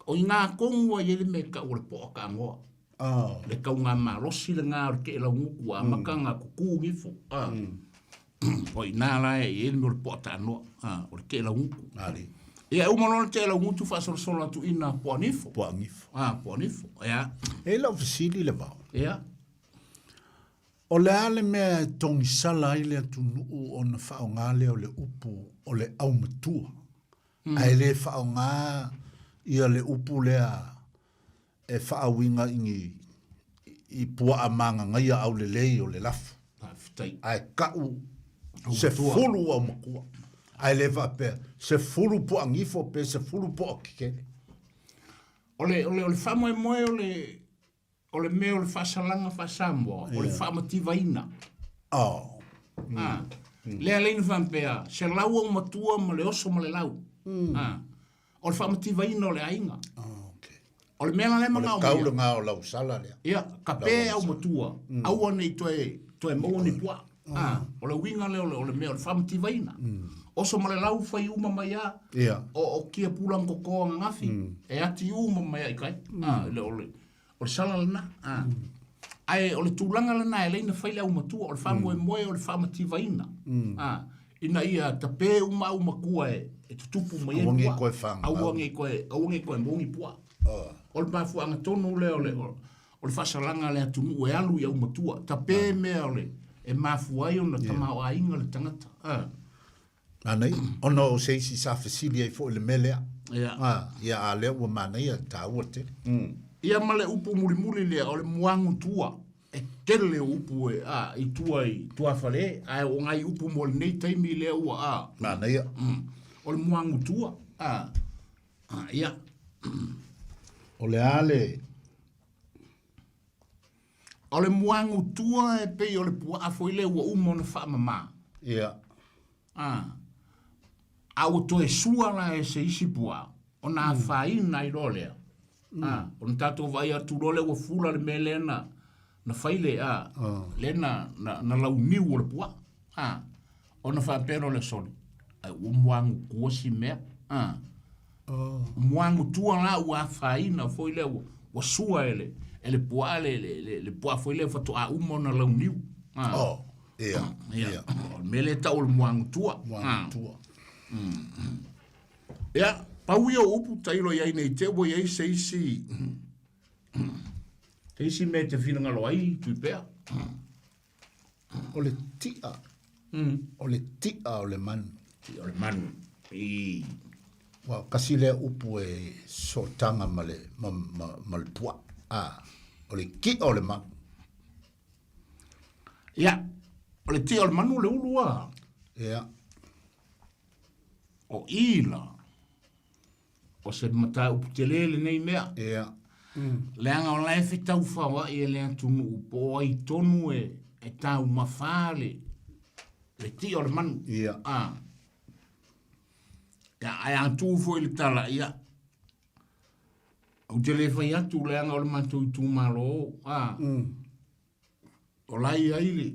O iga tonu ua i ai le mea e tau o le poa tagoa. Ah. Le taugamalosi lena o le tee laugutu ua amata ona tutu gifo. A. O ina la e i ai le mea o le poa taanoa. A, o le tee laugutu. Ali. Ia, e uma loa le tee laugutu faasolosolo atu ina poa nifo. Poa gifo. A, poa nifo. Ia. E lau fesili le vao. Ia. O le a le mea e togisala ai le atunuu ona faaaoga lea o le upu o le aumatua. Ae le faaaoga ia le upu lea e faauiga i ni i puaa magagaia aulelei o le lafu. Faafetai. Ae ka'u 10 aumatua. Ae le faapea 10 puaa gifo pe 10 puaa kekele. O le, o le, o le faamoemoe o le, o le mea o le faasalaga faa-Samoa, o le faamativaina. Oh. A, lea lea ina faapea, 100 aumatua ma le oso ma le lau. A, o le faamativaina o le aiga. Oh, okay. O le mea la lea O le manao kau mai. lena o lau sala lea. Ia, kape aumatua, aua nei toe, toe maua ni puaa. A, o le uiga lea o le, o le mea o le faamativaina. Oso ma le lau fai uma mai a, Ia. o, o kia pula ma kokoa gagafi, e ati uma mai ai kai. A, le, o le, o le sala lena. A. Ae o le tulaga lena e leina fai le aumatua, o le faamoemoe o le faamativaina. A, ina ia tapē uma aumatua e, e tutupu mai ai Aua nei puaa. toe fagamau. Aua nei toe, aua nei toe maua ni puaa. Oh. O le mafuaaga tonu lea o le, o le faasalaga a le atunuu e alu i aumatua. Tapē mea o le, e mafua ai ona tamaoaiga le tagata. A. Manaia. Ona o se isi sa fesili ai foi i le mea lea. Ia. Ah, ia a lea ua manaia taua tele. Ia ma le upu mulimuli lea o le muagu tua. E tele o upu e, a, i tua i tuafale, ae o ngai upu mo lenei taimi lea ua, a. Manaia. O le muagu tua. A. A, ia. O le a le O le muagu tua e pei o le puaa foi lea ua uma ona faamamā. Ia. A. A ua toe sua la e se isi puaa, ona afaina ai loa lea. A, ona tatou vaai atu loa lea ua fula le mea lea na, na fai le, a, lea na, na, na launiu o le puaa. A, ona faapea loa lea sole, ai ua muagu tua si mea. A. Oh. Muagu tua la ua afaina foi lea ua, ua sua e le, e le puaa le, le, le, le puaa foi lea faatoa uma ona launiu. A. Oh. Ia. Ia. Ia. O le mea lea e tau o le muagu tua. Muagu tua. Ia, pau ia o upu tailo i ai nei te ua i ai se isi, se isi mea e te finagalo ai Tuipea. O le tia. O le tia o le manu. Tia o le manu. I. Ua kasi lea upu e sootaga ma le, ma, ma, ma le puaa. Ah, o le tia o le manu. Ia, o le tia o le manu le ulu a. Ia. O i la. O se mataupu tele lenei mea. Ia. Leaga o la e fetaufaoai e le atunuu po o ai tonu e, e taumafā le, le tia o le manu. Ia. A. Ia, ae a tuu foi le tala, ia, ou te le fai atu leaga o le matou itumalo, a. O la e i ai le,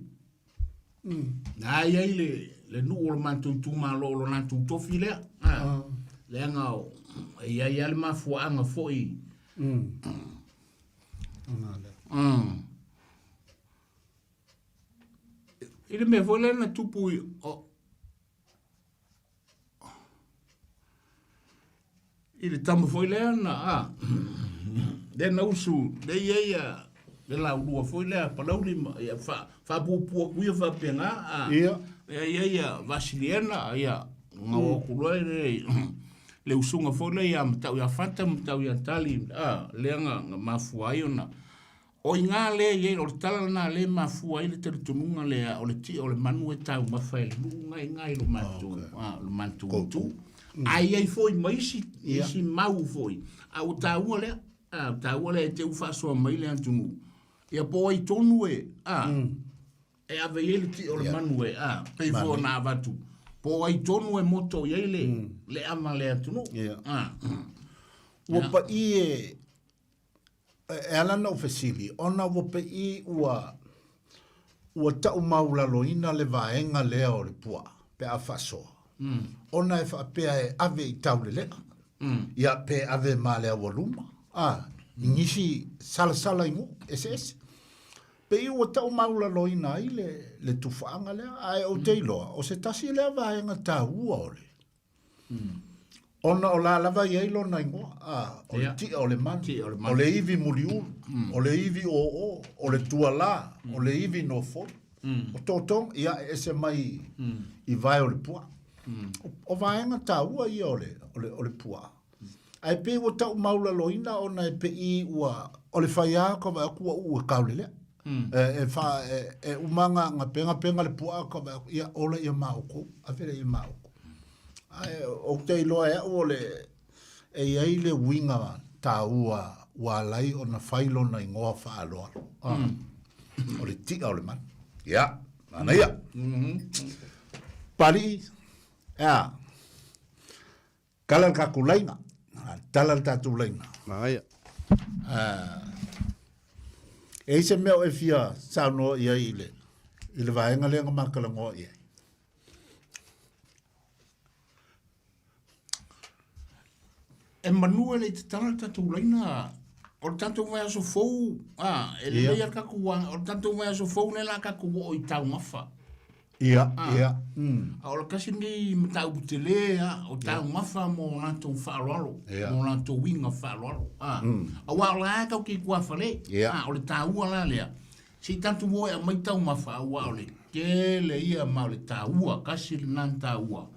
la e i ai le, le nuu o le matou itumalo o lo latou tofi lea. A. Leaga o, e i ai lava le mafuaaga foi. I le mea foi lea na tupu i, o, i le tama foi lea na, a, lea na usu, lea i ai a, Le laulua foi lea a Palauli ma, ia, faa, faapuupuu atu ia faapena, a. Ia. Ia, ia, ia, Vasiliena, ia, na o atu loa le, le usuga foi lea ia Matau ia Fata ma Matau ia Tali, a, lea na, na mafua ai ona, o iga lea e i ai, o le tala lena lea e mafua ai le talitonuga lea, o le tia o le manu e taumafa e le nuu na iga i lo matou, a, lo matou itu. Ae i ai foi ma isi, isi mau foi, a ua taua lea, a, ua taua lea e te u faasoa mai le atunuu, ia po o ai tonu e, a, e ave i ai le tia o le manu e, a, pei foi ona avatu, po o ai tonu e moto i ai le, le ama a le atunuu. A. Ua paʻi e, E ala ona ou fesili, ona ua pei ua ua tau maulaloina le vaega lea o le puaa pe a faasoa, ona e faapea e ave i taulele'a, ia pe ave ma le aualuma, a, i nisi salasala i nuu eseese. Pei ua tau maulaloina ai le, le tufaaga lea, ae ou te iloa, o se tasi lea vaega taua o le Ona o la lava e i ai lona igoa, a, o le ti'a o le manu, o le ivi muliulu, o le ivi oo, o le tualā, o le ivi nofoi. O tōtōga, ia, e ese mai i vae o le puaa. O vaega taua ia o le, o le, o le puaa. Ae pei ua tau maulaloina ona e pei ua, o le faiā ka vaai atu ua uu e kaulelea. E, e, fa, e, e uma ga, ga pegapega le puaa ka vaai atu, ia, ola ia ma oukou, ave lea ia ma oukou. Ae ou te iloa e au o le, e i ai le uiga taua ua ala ai ona fai lona igoa faaaloalo. Ah, O le ti'a o le manu. Ia, manaia. Papalii, e a? Tala le tatou laina. Tala le tatou laina. Manaia. E i se mea o e fia saunoa i ai i le, i le vaega lea na ma talanoa i ai. E manu e le i tatala le tatou laina, o le tatou vaiaso fou, a, e lelei lava le tatou, o le tatou vaiaso fou lea o le a tatou oo i taumafa. Ia, ia. A o le tasi lenei mataupu tele lava, o taumafa mo latou faaaloalo, mo latou uiga faaaloalo. Aua o la e tatou te i tuafale, a o le taua la lea, se i tatou o e aumai taumafa, aua o le tele ia ma o le taua, tasi lena taua,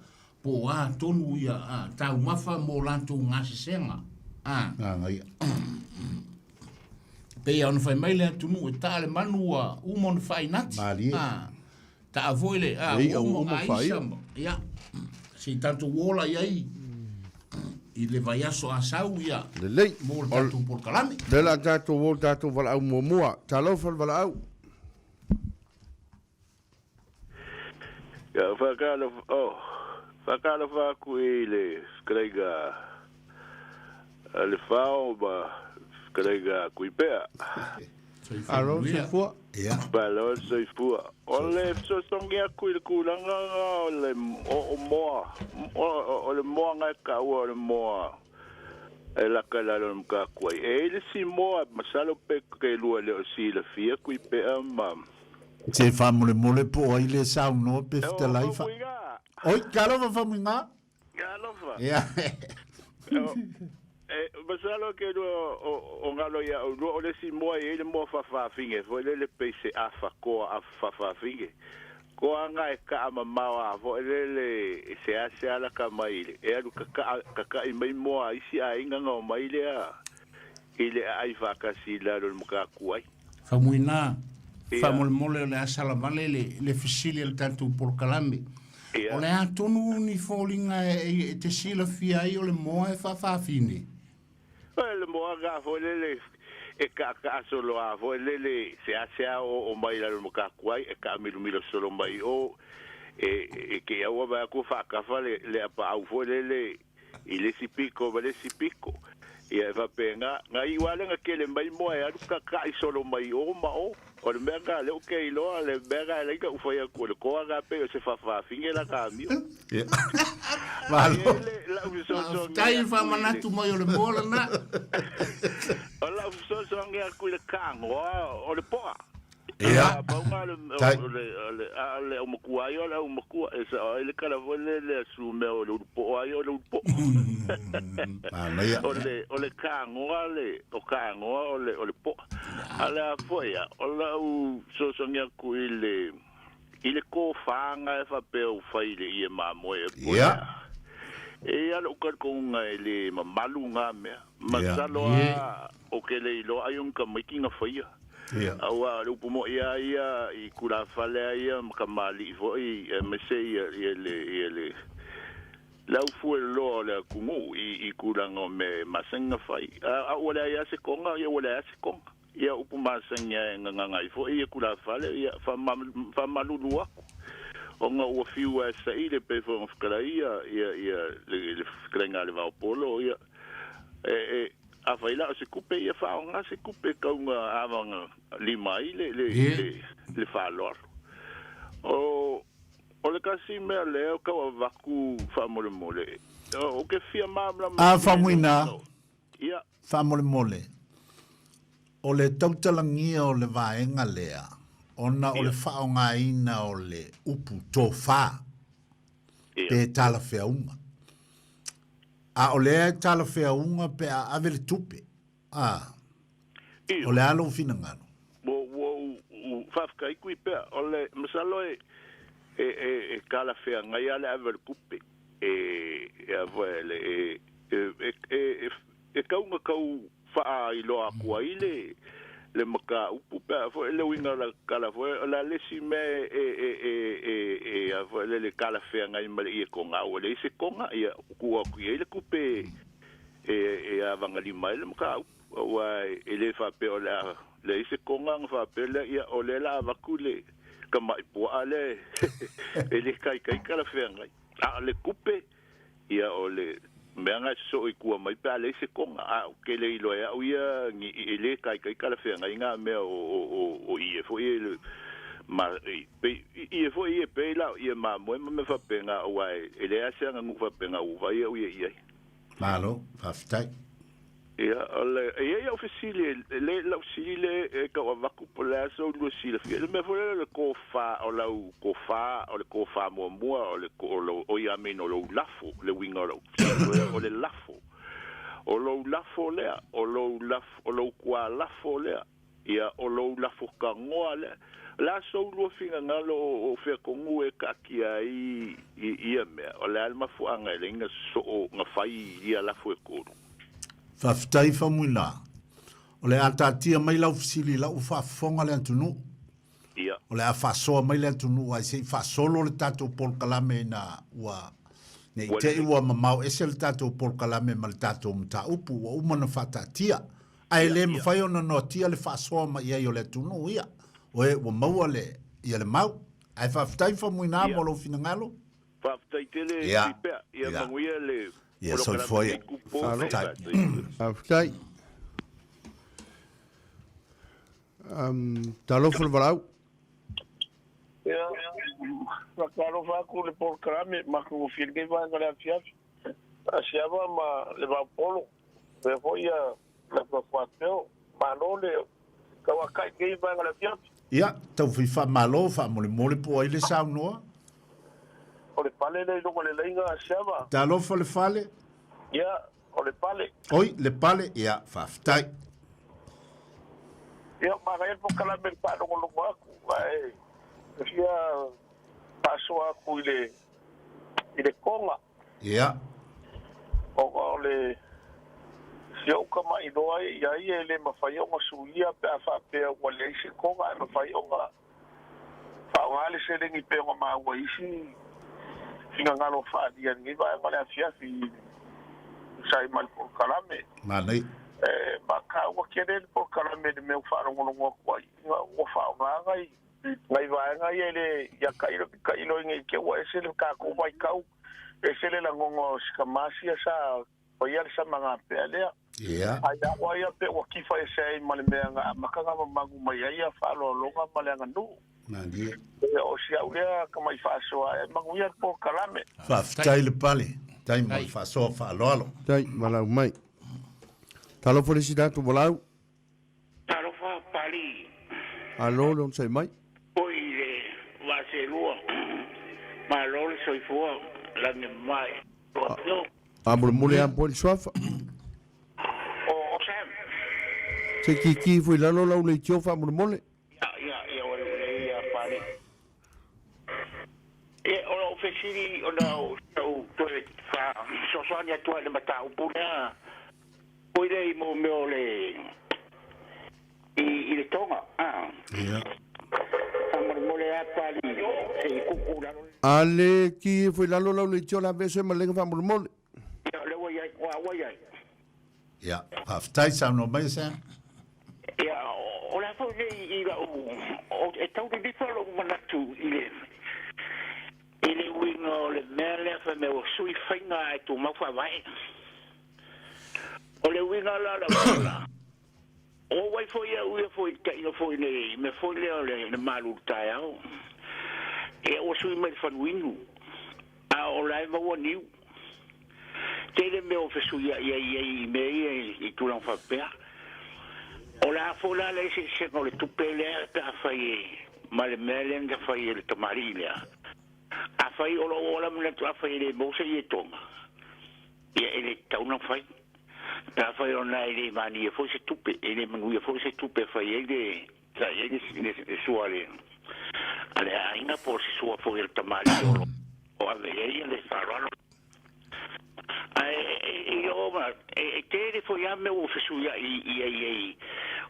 po o a tonu ia taumafa mo latou gasesega. Manaia. Pei ona fai mai le atunuu e taa le manu ua uma ona faainati. Malie. Taa foi le Le i'a ua ua uma uma ona aisa. faaia. Ia, se i tatou ola i ai i le vaiaso a sau ia Lelei. mo le tatou polokalame. Lea o le a tatou o i le tatou valaau muamua. Talofa le valaau. Ia, whakalofa, oh, whakalofa aku i le fetalaiga a le Fao ma fetalaiga Kuipea. Malo le soifua. Ia. Malo le soifua. O le fesoasoani aku i le tulaga o le o moa, o le moa na e taua o le moa e laka i lalo o le Matatuai. E i ai le isi moa, masalo pe te lua le o silafia Kuipea ma Se faamolemole po o ai le saunoa pe fetalai fa. Oi, talofa Famuiga. Talofa. Ia. E, masalo ke lua o, o ngalo ia o lua o le si moa i le moa fafafine foi lele pei se afa koa afa fafafine. Koa nga e ka ama mawa foi lele e se ase ala ka mai le. E alu ka ka i mai moa isi a inga nga o mai lea i le ai whakasi lalo le makaku ai. Faumuina, faamolemole o le a salavale le, le fesili a le tatou polokalame. O le a tonu ni foliga e, e te silafia ai o le moa e faafafine? O le moa ga foi lele e kaakaa solo a foi lele se a se a o o mai lalo makaku ai e kaamilomilo solo mai o e e ke aua vai aku whaakafa le le apa au foi lele i le isi piko ma le isi piko. Ia e faapena, na iu lava le na kele mai moa e alu kaka'i solo mai o ma o. O le mea lena lea ou te iloa, le mea lena e ala ai ona ou fai atu, o le koa lena pei o se faafafine lana amio. Malo. Faafetai i le faamanatu mai o le moa lena. O lau fesoasoani atu i le kaanoa o le poa. Ia. A pau nga le Tai. o le o le a le aumatua ia o le aumatua e sao ai le tala foi le le asu mea o le ulupo'o a ia o le ulupo'o. Manaia. O le o le kagoa le o kagoa o le o le po'a. A le a foi ia o la'u fesoasoani atu i le i le tofaga e faapea ua fai i le ie mamoe e po Ia. lea. E i ai lou talitonuga e le mamalu na mea. Ia. Masalo a o ke le iloa ai o ni tamaiti na faia. Ia. Auā o le upu mo'i a ia i tulafale a ia ma kamali'i foi aemaise ia ia le ia le le aufueloloa o le atunuu i i tulaga o mea e masani na fai. A a ua leai a se koga, ia ua leai a se koga. Ia upu masani a e gagaga ai foi ia tulafale, ia faamalulu atu ona ua fiu a e saili e pei foi ona fetalai ia ia ia le le fetalaiga a le Vaopolo, ia e e afai la o se tupe ia faaaoga se tupe e tau na avaga lima ai le le le le faaaloalo. O o le tasi mea lea o tau avatu faamolemole, o ke fia malamalama A tele Faumuina, ia. faamolemole, o le tautalagia o le vaega lea, ona o le faaaogaina o le upu tofa pe talafeauga. A o lea e talafeauga pe a ave le tupe, a, o le a lou finagalo? Ua ua ou faafetai kui pea, o le masalo e e e e talafeagai lava le ave o le tupe e e a foi le e e e e tau na tau faailoa atu ai le le mataupu pe a foi le uiga o la tala foi o le a le isi mea e e e e e a foi le le talafeagai ma le ie toga ua leai se toga ia tuu atu i ai le tupe e e avagalima ai le mataupu aua e le faapea o le a leai se toga ona faapea lea ia o lea la avatu le tama'i pua'a lea e le taitai talafeagai a o le tupe Ia o le mea na e sosoo i tua mai pe a leai se koga, a o ke le iloa e au ia ni e le kaikai talafeagai na mea o o o o ie foi e le ma i pe ie foi ie pei la o ie mamoe ma mea faapena aua e e leai a se aganuu faapena ua vaai au ia i ai. Malo, faafetai. Ia, o le, e i ai au fesili, e le, lau fesili le e tau avatu po o le a sou lua silafia, i le mea foi lea o le tofa, o lau tofa, o le tofa muamua, o le, o lou, oi I mean, o lou lafo, le uiga o lau fesili foi lea, o le lafo. O lou lafo lea, o lou lafo, o lou tualafo lea, Ia, o lou lafo tagoa lea. O le a sou lua finagalo o fea tonu e taatia ai i ia mea? O le a le mafuaaga e leai na soo na fai i ia lafo e tolu? Faafetai Faumuina. O le a taatia mai lau fesili i lau faafofoga le atunuu. Ia. O le a faasoa mai le atunuu ae se i faasolo le tatou polokalame ina ua ne i te i ua mamao ese le tatou polokalame ma le tatou mataupu ua uma ona faataatia. Ae le mafai ona noatia le faasoa mai ai o le atunuu ia, oe ua maua le ia le mau. Ae faafetai Faumuina mo lou finagalo. Faafetai tele Tuipea, ia manuia le Ia soifua ia. Faafetai. Faafetai. Talofa le valaau. Ia, faatalofa atu i le polokalame matagofie lenei vaega o le afiafi. Asiava ma le Vaupolo, faapea foi ia Lafuafuapeo. Malo le tauakai i lenei vaega o le afiafi. Ia, tau fai faamalo, faamolemole po o ai le saunoa. O le pale lea i luga o le laina, Asiava. Talofa le fale. Ia, o le pale. Oi, le pale, ia, faafetai. Ia, manaia le polokalame i le faalogologo atu, ae fia faasoa atu i le i le koga. Ia. Ona o le si ou tama'iloa i ai e le mafai ona suia pe a faapea ua leai se koga ae mafai ona faaaoga le seleni pei ona maua i isi finagalo faaalia i lenei vaega o le afiafi i tusa ai ma le polokalame. Manaia. E mataua tele le polokalame i le mea ua faalogologo atu ai ina ua faaaoga nai nai vaega ia e le ia tailo tailo ina i te ua ese le tatou vaitau, ese le lagoga o si tama sia sa faia le samagapea lea. Ia. Ai a ia pe ua kifa ese ai ma le mea na amata na mamalu mai ai ia faaaloaloga ma le aganuu. Malie. E o si au lea tamai faasoa e manuia le polokalame. Faafetai le pale. Tai mo le faasoa faaaloalo. Tai ma lau mai. Talofa le isi tatou valaau. Talofa Papalii. Malo le onosai mai. Foi i le vaa selua. Malo le soifua lagi mamae. Faamolemole lava po i le suafa. O Sam. Se i kiki ifo i lalo lau leitio faamolemole. Ia, ia, ia ua lelei ia Pali. Ia, o lou fesili ona o si au toe faasoasoani atu ai i le mataupu lea, foi lea i mo mea o le i, i le toga. Ah. Ia. Faamolemole lava Pali se i kuku lalo. A le ki ifo i lalo lau leitio la aveese ma lega faamolemole. Ia, o lea ua i ai, ua, ua i ai. Ia, faafetai saunoa mai Sam. Ia, o le a foi nei i lau, o, e tau lilifa lou manatu i le, i le uiga o le mea lea fai mea ua sui faiga ae tumau faavae. O le uiga la o lau tala, o ai foi au ia foi i le taina foi nei, mea foi lea o le, le malu i le taeao. Ia ua sui mai le fanuinu, a o la e maua niu. Tele mea o fesuiai ai ai i mea ia i tulaga faapea. O le a foi la le eseesega o le tupe lea pe afai e ma le mea lea na fai e le tamalii lea. Afai o lou ola manatu afai e le maua se ietoga, ia e le tatau ona fai. Pe afai o na e le mania foi se tupe, e le manuia foi se tupe e fai ai le sa i ai le, le sua a le, a le aiga po o se sua foi a le tamalii o lo o ave i ai le faaaloalo. Ae i o ma e tele foi lava mea ua fesuiai i ai ai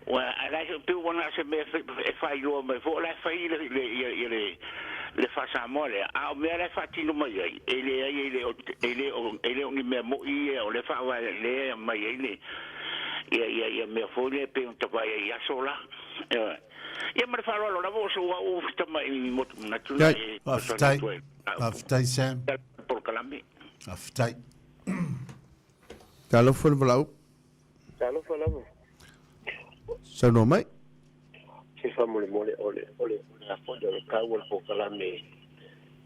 ua ae la e pei ua na o se mea e faailoa mai foi o la e fai le le ia ia le le faa-Samoa lea, a o mea la e faatino mai ai, e leai e le o e le o e le o ni mea mo'i ia o lea faavae lea e aumai ai le ia ia ia mea foi lea e pei ona tavae ai i aso la. Ioe. Ia ma le faaaloalo lava o sou au tamai motu manatu lea e fesoasoani Faafetai. atu ai. Faafetai Sam. Polokalame. Faafetai. Talofa le valaau. Talofa lava. Saunoa mai. Se faamolemole o le o le o le a foi o le taua o le polokalame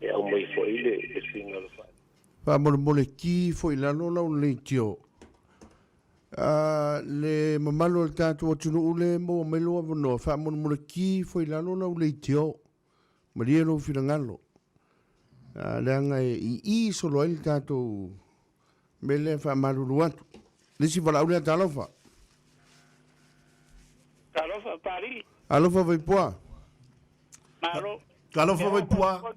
e aumai foi le le suiga o le faale. Faamolemole ki foi lalo lau leitio. A le mamalu o le tatou atunuu le maua mai lou avanoa, faamolemole ki foi lalo lau leitio. Malie lou finagalo. A leaga e ii solo ai le tatou mea lea e faamalulu atu. Le isi valaau lea, talofa. Talofa Pali. Alofa Vaipua. Malo. Talofa Vaipua.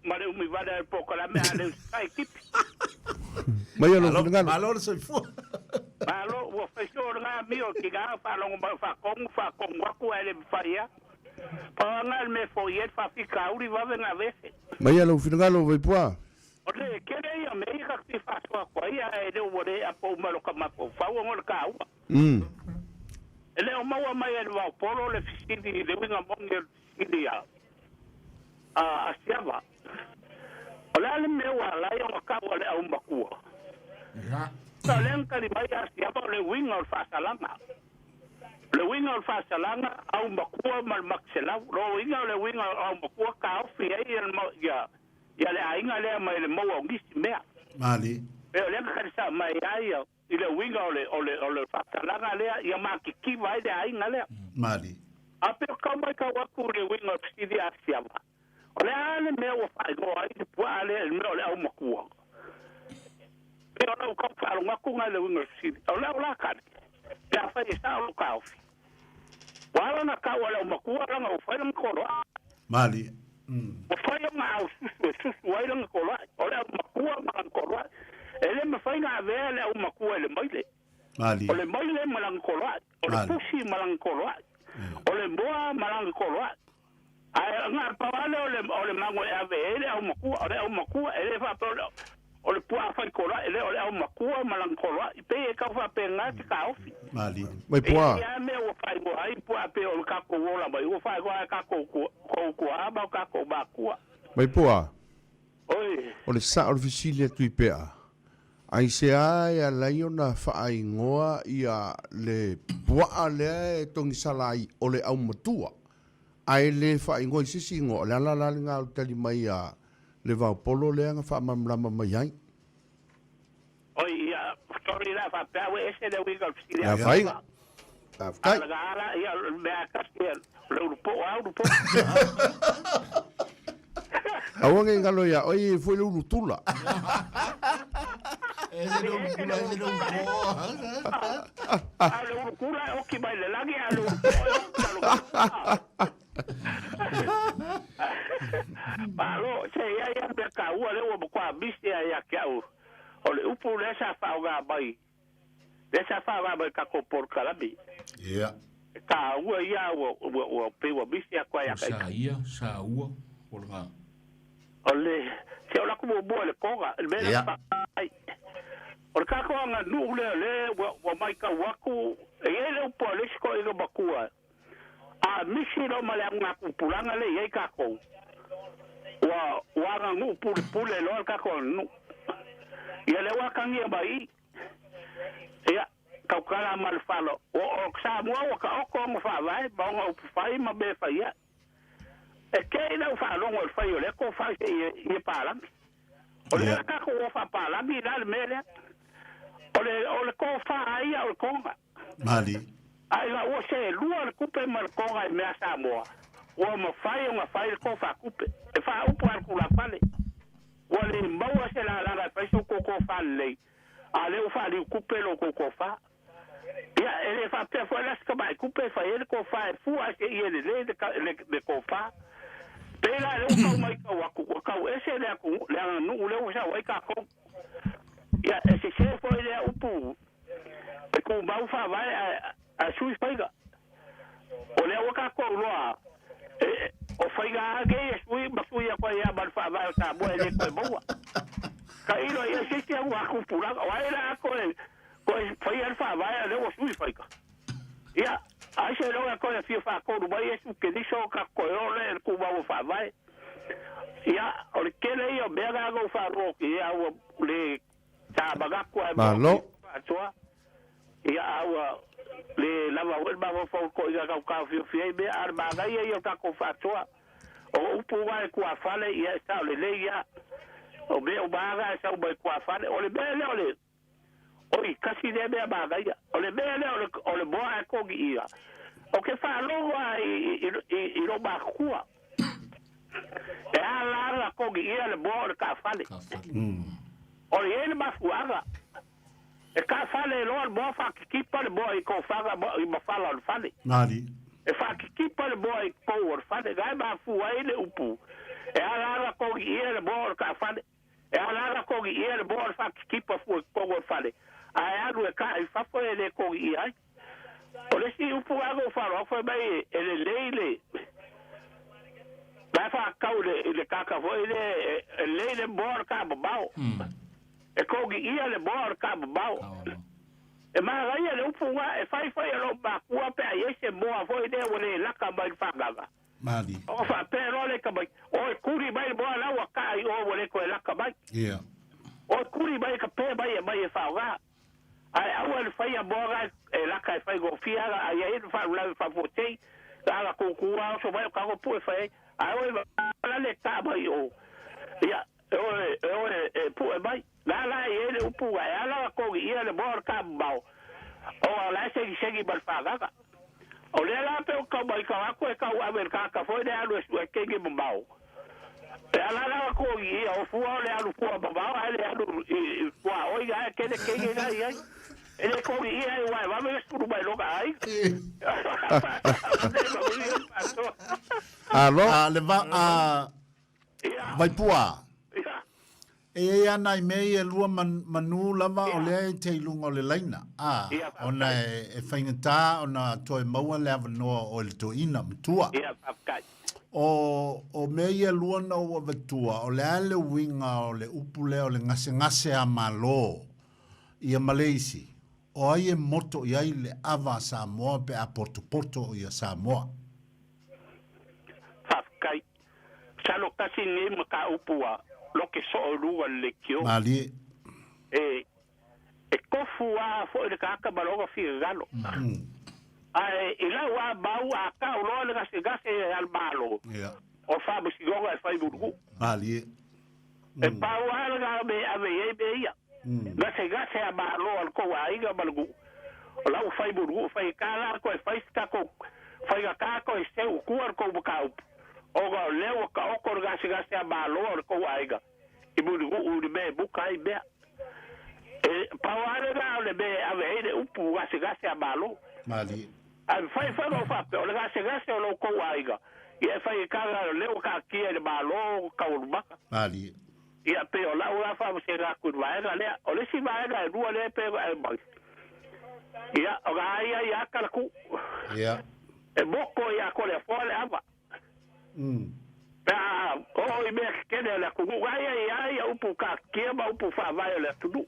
Ma le umi vale ai polokalame a le usitai kipi. Maia lou finagalo. Malo le soifua. Malo, ua fai soo le ngā mio ki ngā whaalongo mai whaakongu, whaakongu aku ae le mawhai a. Pau le mea foi e whawhikauri wawe ngā wefe. Maia lou finagalo Vaipua. O le kele ia me ia ka ki whaasoa koa ia e leo ua le apo umalo ka mafau fau o le kāua. E leo maua mai e le waupolo le fisili le winga mongi o le fisili a a Asiava. O le a le mea ua ala ai ona kau a le aumakua. O lea na tali mai a Asiava o le uiga o le faasalaga. O le uiga o le faasalaga, aumakua ma le makiselau. O le uiga o le uiga o aumakua taofi ai ia, ia le aiga lea mai le maua o nisi mea. Mali. E o lea na tali sao mai ai ia i le uiga o le, o le, o le faasalaga lea ia matitiva ai le aiga lea. Mali. A pe o kau mai kau aku le uiga o le fesili a Asiava. O le a le mea ua faaigoa ai le puaa lea i le mea o le aumakua. Pe o lau kau faalogo atu ngai le uiga o le fesili. O le au la tali, pe afai e sao lou taofi. Ua ala ona tau a le aumakua lana ua fai lana toloai. Mali. Ua fai ona au susu e susu ai lana toloai. O le aumakua ma lana toloai. E le mafai ona avea le aumakua i le maile. Mali. O le maile ma lana toloai. O le Mali. pusi ma lana toloai. O le moa ma lana toloai. Ae na pau lava lea o le, o le mago e ave ai le aumakua. O le aumakua, e le faapea o le, o le puaa fai toloai, e le o le aumakua ma lana toloai. Pei e tau faapena se taofi. Mali. Vaipua. E i ai lava mea ua faaigoa ai puaa pei o le tatou ola mai, ua faaigoa ai tatou kou tuaa ma o tatou makua. Vaipua. Oi. O le sao o le fesili atu i pea, aisea e ala ai ona faaigoa ia le puaa lea e togisala ai o le aumatua, ae le faaigoa i se isi igoa? O le ala la lena o le tali mai a le vaopolo lea na faamalamalama mai ai. Oi, ia, sorry la faapea ua ese le uiga o le fesili Le atu. afaina. Faafetai. A laga ala, ia, o le mea tasi, ia, O le ulupo'o a ulupo'o. Aua ne i galo iā oe e foi le ulu tula. E se le ulukula, e se le ulupo'o. A o le ulukula e oki mai le lagi, a o le ulupo'o e oki ma luga. Malo, se i ai a mea taua lea ua matua misi lava ia te au. O le upu lea sa faaaoga mai, lea sa faaaoga mai i le tatou polokalame. Ia. E taua ia ua, ua, ua pei ua misi atu ai ia O sa ia, sa ua, o lena. O le, se o le atu muamua i le toga, i le mea lea Ia. na ai. O le tatou aganuu lea o lea ua, ua matau atu, e i ai le upu a le isi toeaina matua, A misi loa ma le augatupulaga lea e i ai tatou, ua, ua aganuu pulepule loa le tatou aganuu. Ia lea ua atagia mai i i. Ia, tautala ma le falo, o, o Samoa ua taoto ona faavae ma ona upufai ma mea e fai ai. E kei lau faalogo i le fai o lea tofa i se ie palagi. O lea Ia. tatou o faapalagi la le mea lea. O le, o le tofa a ia o le toga. Mali. A ina ua selua le tupe ma le toga i mea Samoa, ua mafai ona fai le tofa tupe. E faaupu lava i le tulafale. Ua le maua se lalaga e fai so outou tofa lelei, a o lea ua faaliu tupe lo outou tofa. Ia, e le faapea foi la se tamai tupe e fai ai le tofa e fua ai seia lelei le tofa. Pei la lea ua tau matau atu, ua tau ese le atunuu, le aganuu lea ua sau ai tatou. Ia, e sese foi lea upu e tumau faavae ae sui faiga. O lea ua tatou iloa e, o faiga lava nei e sui ma sui atu ai lava ma le faavae o Samoa e le toe maua. Tailo i ai se isi au atupulaga, o ai la toe toe faia le faavae a o lea ua sui faiga. Ia, ai se iloga toe fia faatonu mai Iesu Keriso o tatou toe o lea i le tumau o faavae. Ia, o le tele ia o mea na na ou faalogologo i ai, a ua le Sa manatu ae Malo. Atoa. Ia a ua le lava foi le mafaufau toʻiga tau taofiofi ai mea, a o le manaia ia o tatou faatoa. O upu na e tuafale, ia e sao lelei ia. O mea uma lava na e sau mai tuafale. O le mea lea o le, oi, tasi lea mea manaia. O le mea lea o le, o le moa ae togi ia. Ou te faalogo lava i, i, i, i lou matutua. E a la na togi ia le moa o le taafale. O le i ai le mafuaaga, e taafale loa le moa faakitipa le moa i tofaga i mafala o le fale. Malie. E faakitipa le moa i pou o le fale. Na e mafua ai le upu, e a la na togi ia le moa o le taafale. E a la na togi ia le moa o le faakitipa fua i totonu o le fale, ae alu e kaa i fafo e le togi ia ai. O le isi upu lena na ou faalogo fai mai e lelei le la e faatatau i le i le kaka foi lea e lelei le moa o le taamamao. E togiia le moa o le taamamao. E manaia le upu lena e fai foi e lou makua pe a i ai se moa foi lea ua le laka mai le fagaga. Malie. Ona faapea loa lea i tamaiti, Oi kuli mai le moa la ua kaa i o ua le toe laka mai. Ia. Oi kuli mai ka pe mai e mai e faaaoga. Ae aua le faia moa e laka e faigofie ala a i ai le faalavelave faafuasei, na ala kūkū lava oso mai o kago pue fai ai, ae oe la le taa mai o, ia, e oe, e oe e pue mai. Na la e i ai le upu ae ala ona togi ia le moa o le taamamao, ona o la e segisegi ma le fagaga. O lea la pe o tau mai tau atu e tau ave i le tagata foi lea e alu e sue kegi mamao. E ala la ona togi ia o fua o le alu fua mamao ae le alu i tuaoi ae kele kegi la i ai. E le togi ia e ua e vave le sulu mai lona aiga. Alo. A le va a Vaipua. E i ai ana i mea ia e lua manu lava o lea e te i luga o le laina, a, ona e faigata ona toe maua le avanoa o le toeaina matua. O, o mea ia e lua na ou avatua, o le a le uiga o le upu lea o le gasegase a Malo ia ma le isi, o ai e moto i ai le ava a Samoa pe a potopoto ia Samoa? Faafetai. Masalo tasi lenei mataupu a loke soo i luga o le leitio. Malie. E, e tofu lava foi le tagata ma lona finagalo. Ae i lau lava mau, a tau loa le gasegase a le Malo, o le faamasinoga e fai mulimuli. Malie. E pau lava lena mea e ave i ai mea ia. Gasegase a Malo a le tou aiga ma le nuu, o la ua fai mulimuli, faigata la toe fai se tatou Faigata toe seu i tua le tou mataupu, ona o lea ua taoto le gasegase a Malo o le tou aiga i Mulinuu i le mea e muta ai mea. E pau lava lena o le mea e ave ai le upu gasegase a Malo. Malie. Ae mafai foi ona ou faapea, o le gasegase o lo outou aiga, ia e faigata o lea ua taatia i le Malo taualumaga. Malie. Ia, pei o lau la faamasega atu i le vaega lea. O le isi vaega e lua lea e pei ona e mai, ia, o la ia ia Kalaku. Ia. E moko ia Toleafoa le ava. Pe a oo i mea tetele a le atunuu, la ia ia ia upu taatia ma upu faavae o le atunuu.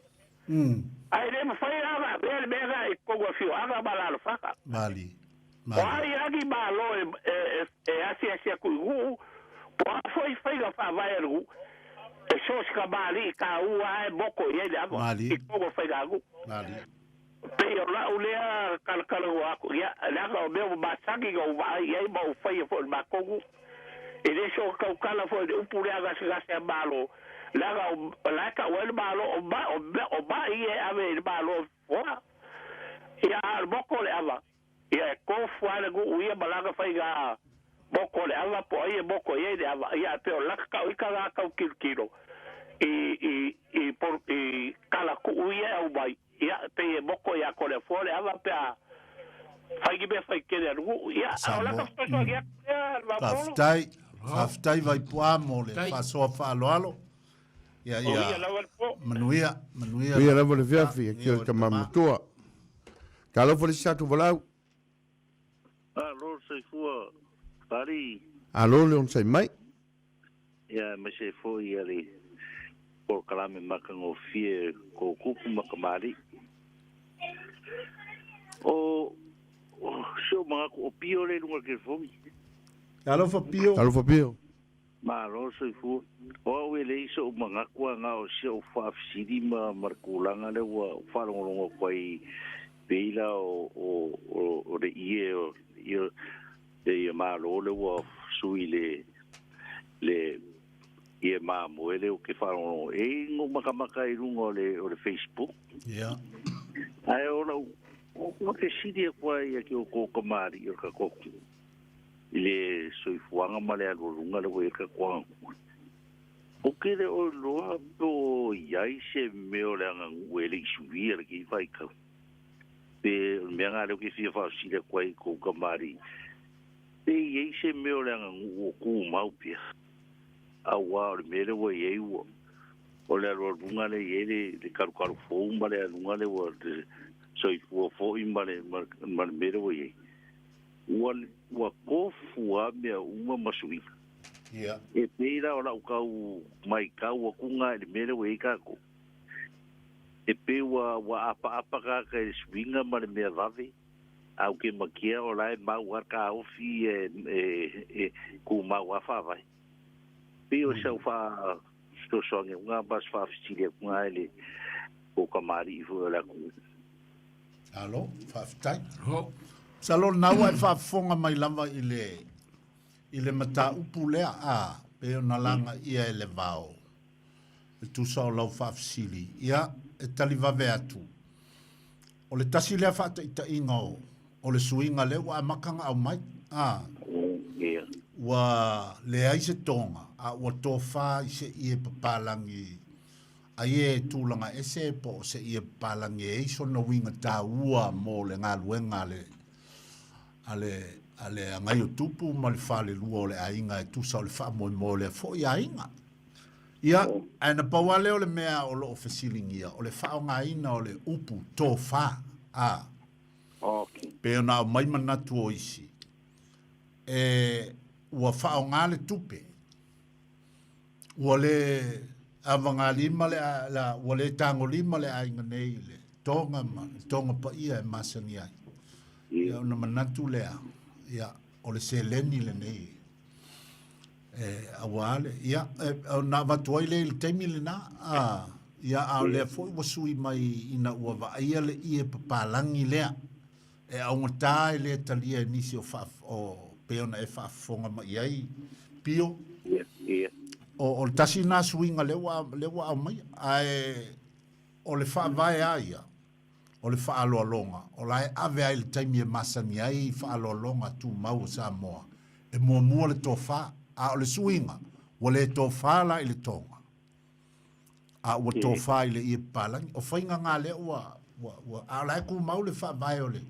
Ae le mafai la ona avea le mea lena i totonu o afioaga ma alaalafaga. Malie. O ai lava ni Malo e asiasi atu i nuu, po o a foi faiga faavae a le nuu, e so o se kamali'i taua lava e moto i ai le ava i totonu o faiganuu. Pei o la'u lea talatalanoa atu, ia, leaga o mea ua masani na ou vaai i ai ma ou faia foi i le matou nuu. E le soona tautala foi i le upu lea gasegase a Malo, leaga o la e tau ai le Malo o ma'i ia e ave i le Malo e fofoa. Ia, a o le moto o le ava, Ia e tofu lava le nuu ia ma lana faiga moto o le ava po o ai e moto i ai le ava. Ia ae pei o laka kau ika la tau tilotilo i i i i tala tuu ia e aumai. Ia pei e moto ia Toleafoa le ava pe a fai ni mea faitele a le nuu. Ia a o laka fesoasoani atu lea le Vaupolo. Faafetai, faafetai Vaipuaa mo le faasoa faaaloalo. Ia, ia. Manuia lava le po. Manuia, manuia. Manuia lava le fiafi, e le tama matua. Talofa le isi Satuvalau. Alo le soifua Pali. Alo le onosai mai. Ia aemaise foi ia le polokalame matagofie ko Kupu ma Kamali'i. O si ou manatu o Pio lea i luga o le telefoni. Talofa Pio. Talofa Pio. Malo le soifua. O au e leai so'u manatu a na o si o'u faafesili ma ma le tulaga lea ua faalogologo atu ai pei la o o o le ie o ia le ia Malo lea ua sui le le ie mamoe lea ou te faalogologo e i ai makamaka i luga o le o le Facebook. Ia. Ae o la'u o fesili atu ai ia ki outou kamali'i o le tatou i le soifuaga ma le alualuga lea ua i ai le tatou aganuu. Ou te le o iloa po o i ai se mea o le aganuu e le i suia i lenei vaitau. Pe o le mea lena lea ou te fia faafesili atu ai i kou kamali'i, pe i ai se mea o le aganuu o tumau pea, auā o le mea lea ua i ai ua o le alualuga lea e i ai le, le kalukalu fou ma le aluga lea ua le soifua foi ma le, ma, ma le mea lea ua i ai. Ua, ua tofu lava mea uma ma suiga. Ia. E pei la o lau tau maitau atu na i le mea lea ua i ai tatou. E pei ua, ua apaapa tagata i le suiga ma le mea vave, a ou te makia o la e mau lava le taofi e, e, e tumau lava faavae. Pei o sau faasoasoaga atu ma se faafesili atu na i le kou kamali'i foi o le atunuu. Alo, faafetai. Masalo o lena ua e faafofoga mai lava i le i le mataupu lea a pei ona lagaia e le vao e tusa o lau faafesili. Ia, e tali vave atu. O le tasi lea faataitaiga o, o le suiga lea ua amata ona aumai. A, ua leai se toga, a ua tofa i se ie papalagi ai e tulaga ese po o se ie papalagi e ai sona uiga taua mo le galuega a le, a le, a le agai o tupu ma le falelua o le aiga e tusa o le faamoemoe o lea foi aiga. Ia, ae na pau lava lea o le mea o lo o fesiligia, o le faaaogaina o le upu tofa, a. Okay. Pei ona aumai manatu o isi, e, ua faaaoga le tupe, ua le avagalima le, la, ua le tagolima le aiga nei i le toga ma le toga paia e masani ai. Ia, ona manatu lea, ia, o le seleni lenei E, aua le, ia, e, ona avatu ai lea i le taimi lena, a, ia, a o lea foi ua sui mai ina ua vaaia le ie papalagi lea, e augata e le talia e nisi o, faa, o pei ona e faafofoga mai ai, Pio. Ia, ia. O, o le tasi lena suiga lea ua, lea ua aumaia, ae o le faavae lava ia, o le faaaloaloga, o la e ave ai le taimi e masani ai i faaaloaloga tumau o Samoa, e muamua le tofa, a o le suiga, ua le tofa la i le toga, a ua tofa i le ie papalagi. O faiga na lea ua, ua, ua, a o la e tumau le faavae o le,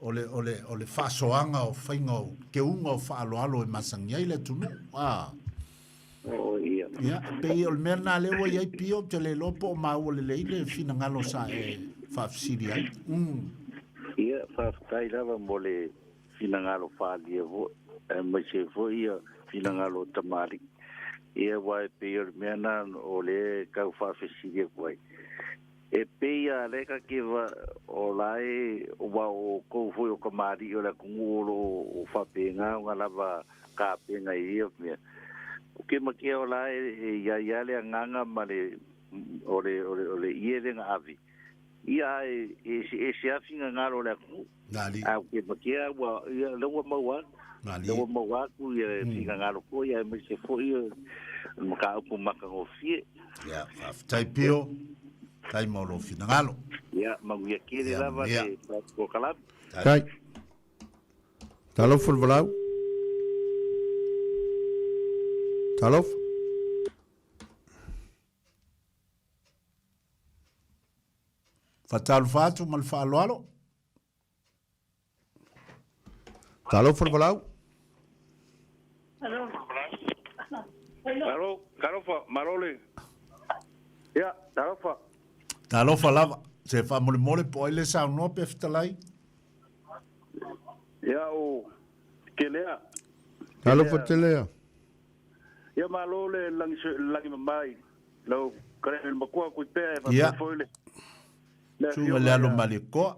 o le, o le, o le faasoaga o faiga o keuga o faaaloalo e masani ai le atunuu. A. Oh, ia. Ia, e pei o le mea lena lea ua i ai Pio, ou te le iloa po o maua lelei le finagalo sa e faafesili ai. Mm. Ia, faafetai lava mo le finagalo faaalia foi, aemaise foi ia finagalo o tamalii. Ia, aua e pei o le mea lena o lea e tau faafesili atu ai. E pei a lea ta te va, o la e, aua o outou foi o tamalii o le atunuu o lo o faapena ona lava tapena i ia mea. O ke makia o la e, e ia ia le agaga ma le, o le, o le, o le ie le na ave. Ia e, e se, e se afi ngalo o le atunuu. Nali. A o ke makia ua, ia, le ua maua atu. Nali. Le ua maua atu ia finagalo foi, aemaise foi o le mataupu matagofie. Ia, faafetai Pio. Tai mo lou finagalo. Ia, manuia tele Ia, lava manuia. le polokalame. Tai. Talofa le valaau. Talofa. Faatalofa atu ma le faaaloalo. Talofa le valaau. Alo, talofa, malo le. Ia, talofa. Talofa lava. Se faamolemole po o ai le saunoa pe fetalai. Ia, o Kelea. Talofa Telea. Ia, malo le lagi, lagi mamai. Lau kare le makua kui pea e Ia. faapea foi le. Le Suga afioga le alo ia, malekoa.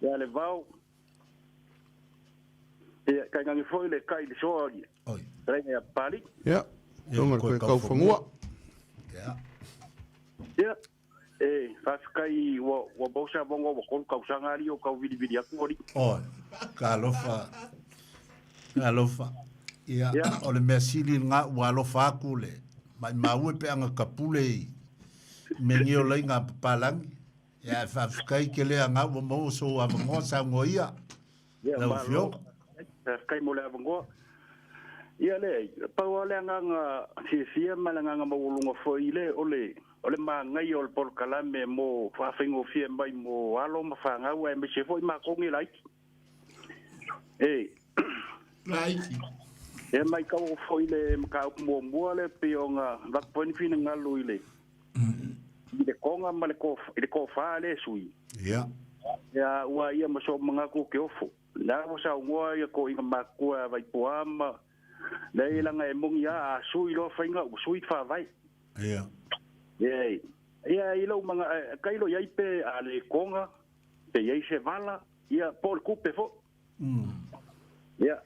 ia le vao. Ia, kai ngangi foi le kai le soa ia. Oi. Reinga ia pali. Ia. Ia, Tonga le koe koe kaufanua. Ia. Ia, e, faafetai ua ua maua se avanoa ua tolu tausaga alii o tau vilivili atu alii. Oi. Talofa. Talofa. Ia, Ia. o le mea sili lena ua alofa atu le maimau e peaga kapule i mea o laiga papalagi. Ia, e faafetai ke lea ngā ua maua sou avanoa saunoa ia. Ia, Lau malo. afioga. Faafetai mo le avanoa. Ia le, pau lava le agaga fiafia ma le agaga maualuga foi le o le o le magaia o le polokalame mo faafaigofie mai mo alo ma fanau aemaise foi matou nei laiti. E, Laiti. e maitau foi le mataupu muamua le pei ona avatu foi ni finagalo i le i le koga ma le kof, i le kofa le sui. Ia. Ia ua ia ma so manatu o ke ofo. La ua saunoa ia ko inga makua vaipoa ma le ilanga e moni a a sui loa faiga ua sui faavae. Ia. Ia, ia i lou manga kai lo iai pe a le koga pe iai se vala ia po o le kupe foi. Ia,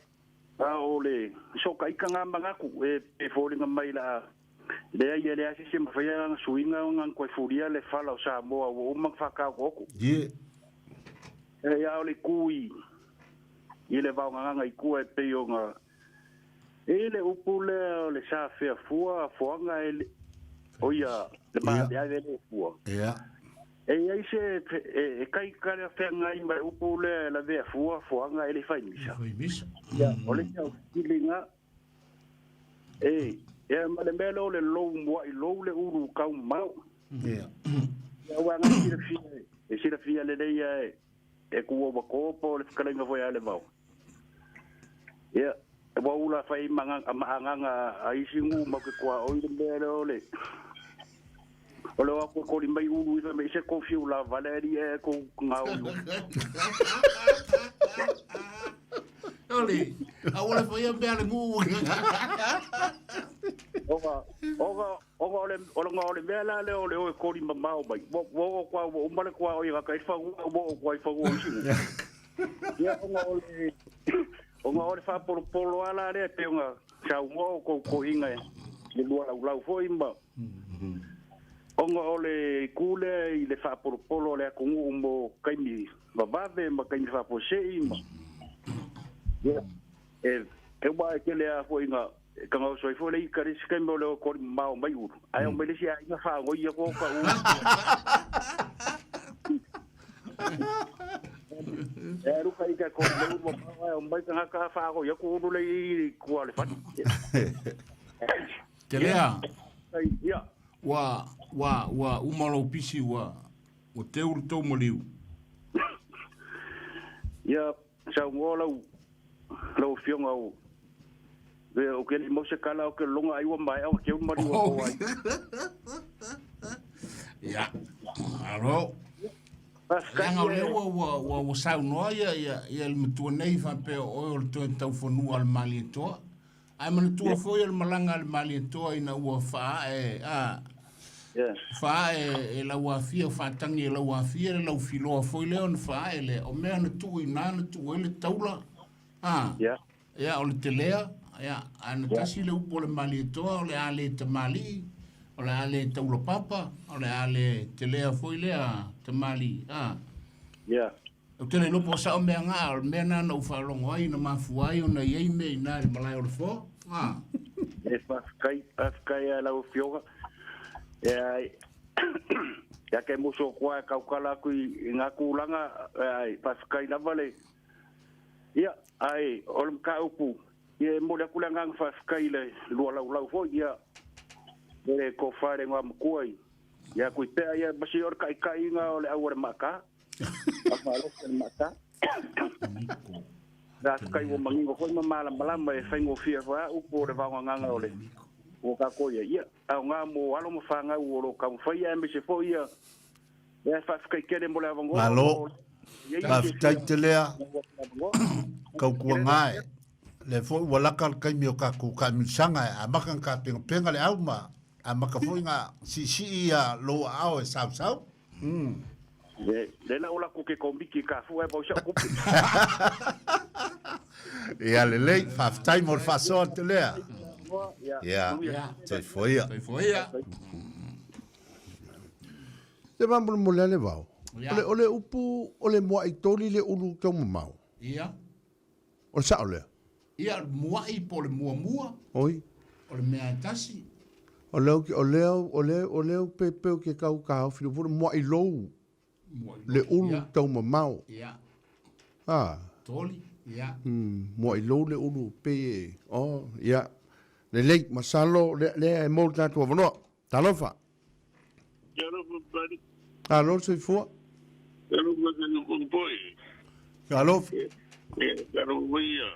a o le sokaika ngā mangaku e e foliga mai la leai e leai se se mawhai nga suiga o ngā koe furia le fala o Samoa ua uma whakaoko. Ie. E ia o le kui i le vaogagaga i kua e pei o ngā e le upu lea o le sa fea fua foaga e le o ia le maaleale le fua. Ia. E iai se e, e kai kare whengai mai upu lea la vea fua foaga e le whai misa. Fai misa. Ia, o le sau kilinga e e ma le mea lea o le lou mua i lou le ulu kau mau. Ia. Ia ua ngā silafia e silafia lelei ia e e kua ua kopo o le whakaleinga foi a le vao. Ia, e ua ula whai manga, maanganga a isi ngu ma ke kua oi le mea lea o le o le oa ko kori mai ulu i me se kofi ula vale ari e ko ngā ulu. Oli, a ua le whaia mea le ngu. Oga, oga, oga o le, o le ngā o le mea la le o le oe kori mamao mai. Wo, wo o kua, wo umale kua oi ngā kai whangu, wo o kua i whangu o isi ngu. Ia, onga o le, onga o le whāporoporo ala le, pe onga saunga o kou kohinga e, le lua lau lau foi ma. Onga o le kule i le whāporoporo o le akungu mo kaimi vavave ma kaimi whāposei ma. Ia, e, e wā e kele a foi ngā, e ka ngau soi foi le i karisi kai mo le o kori mao mai uru. Ai o mai le si a inga whaangoi ia ko ka uru. E alu ka i ka ko le mo pa o mai ka ka fa ko ya ku le i ku ale fati. Te lea. Ia. Ua ua ua uma lou pisi ua ua teu le tou maliu. Ia saunoa lau lau afioga o o ke le mau se kala o ke longa ai ua maea o teu maliu o ai. Ia. Alo. Leaga o lea ua ua ua ua saunoa ia ia ia le matua nei faapea o oe o le toe taufanua a le Malietoa. Ae manatua foi o le malaga a le Malietoa ina ua faaae a faaae e Lauafia, faatagi e Lauafia le laufiloa foi lea ona faaae lea. O mea na tuu i ina na tuu ai le taula a ia o le telea ia ae na tasi le upu a le Malietoa o le a le tamalii, o le a le taula papa, o le a le telea foi lea tamalii a. Ou te le iloa po o sao mea na, a o le mea na na ou faalogo ai na mafua ai ona i ai mea i ina i le malae o le foa. A. E faafetai, faafetai a lau Afioga. E ai, ia ke muso kua e kaukala aku i ngā kūlanga, e ai, faafetai lava le, ia, ai, o le mataupu, ia e momoli atu le agaga faafetai i le lua laulau foi, ia, e le tofa i le igoamatua i, ia Tuipea, ia, ma si o le taitaiga o le au o le maata. Faamalosi le maata. Faafetai ua manino foi ma malamalama e faigofie foi a upu o le vaogagaga o le ua tatou i ai. Ia, aoga mo alo ma fanau o lo o taumafai aemaise foi ia e faafetai tele mo le avanoa. Malo. Faafetai tele a. Tautuana e. Lea foi ua laka le taimi o tatou taamilosaga e amata ona tapenapena le au ma amata foi ona siisii ia lou aao e sausau. Le le la ola ku ke komiti ka fu e pau sa kupu. Ia lelei, faafetai mo le faasoa atu lea. Ia, soifua ia. Soifua ia. Te faamolemole a le vao. O le, o le upu o le mua'i toli le ulu taumamao. Ia. O le sa'o lea? Ia, o le mua'i po o le muamua. Oi. O le mea e tasi. O lea, o lea, o lea, o lea pe pe o ke kau ka ofi le mua'i lou. Le ulu taumamao. Ia. Ah. Toli. Ia. Mua'i lou le ulu pe e. Oh, ia. Lelei, masalo, lea, lea e mou le tatou avanoa. Talofa. Talofa, buddy. Alo, le soifua. Talofa, talofa foi. Talofa. Talofa foi ia.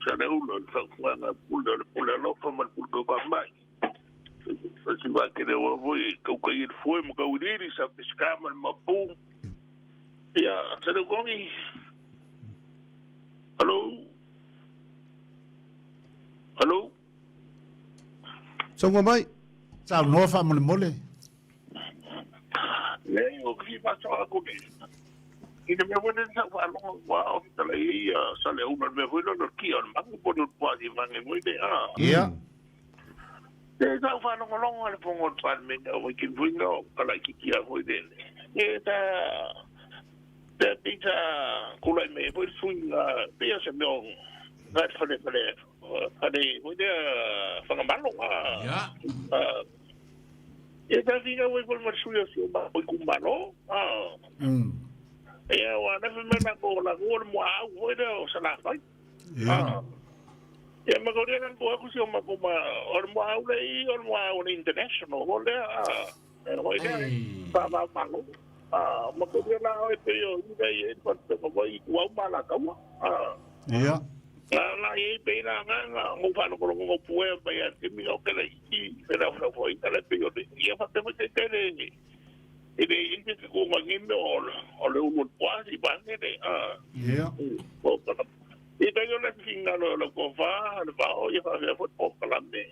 Saleula, le fautuaga pule o le pule alofa ma le pule taukamai. Fasiva ke le oa foi, taukai i le foe ma kauilili, sa pesika ma le mapu. Ia, Saleukogi. Hello. Hello. Saunoa mai. Saunoa faamolemole. Leai, o ki faatoa aku nei. I le mea foi lea sa ou faalogo ua o fetalai ai ia Saleaula, le mea foi lea o le kia o le magu po o le ulupuasi mange foi lea. Ia. Le sa ou faalogologo i le fono o le Palemene o Vaitini foi lea o Kalaititia foi lele. E sa pei pei sa tulai mai ai foi le sui usufono pei o se mea o na fale fale fale foi lea Fagamalo. Ia. Ia sa finau ai foi ma le sui o si o matou itumalo. Ia ua na fai mai latou o latou o le muaau foi lea o Salafai. Ia. Ia ma ko lea ko aku si o matou ma o le muaau le i o le muaau o le international o lea e foi lea fa va malo. Ma ko lea la o e pe o i lea i e fa pe ko i ku au ma la kaua. Ia. La la i pe la nga nga ngo fa lo ko ngo pue pa ia te mi o ke le i pe la fa fo i le pe o le ia fa te mo te te le i le i te ko nga ngi me o o le ulu pa si ba ne le a Ia. o ka i te yo le finga lo lo ko fa le fa o ia fa fa fo ko la me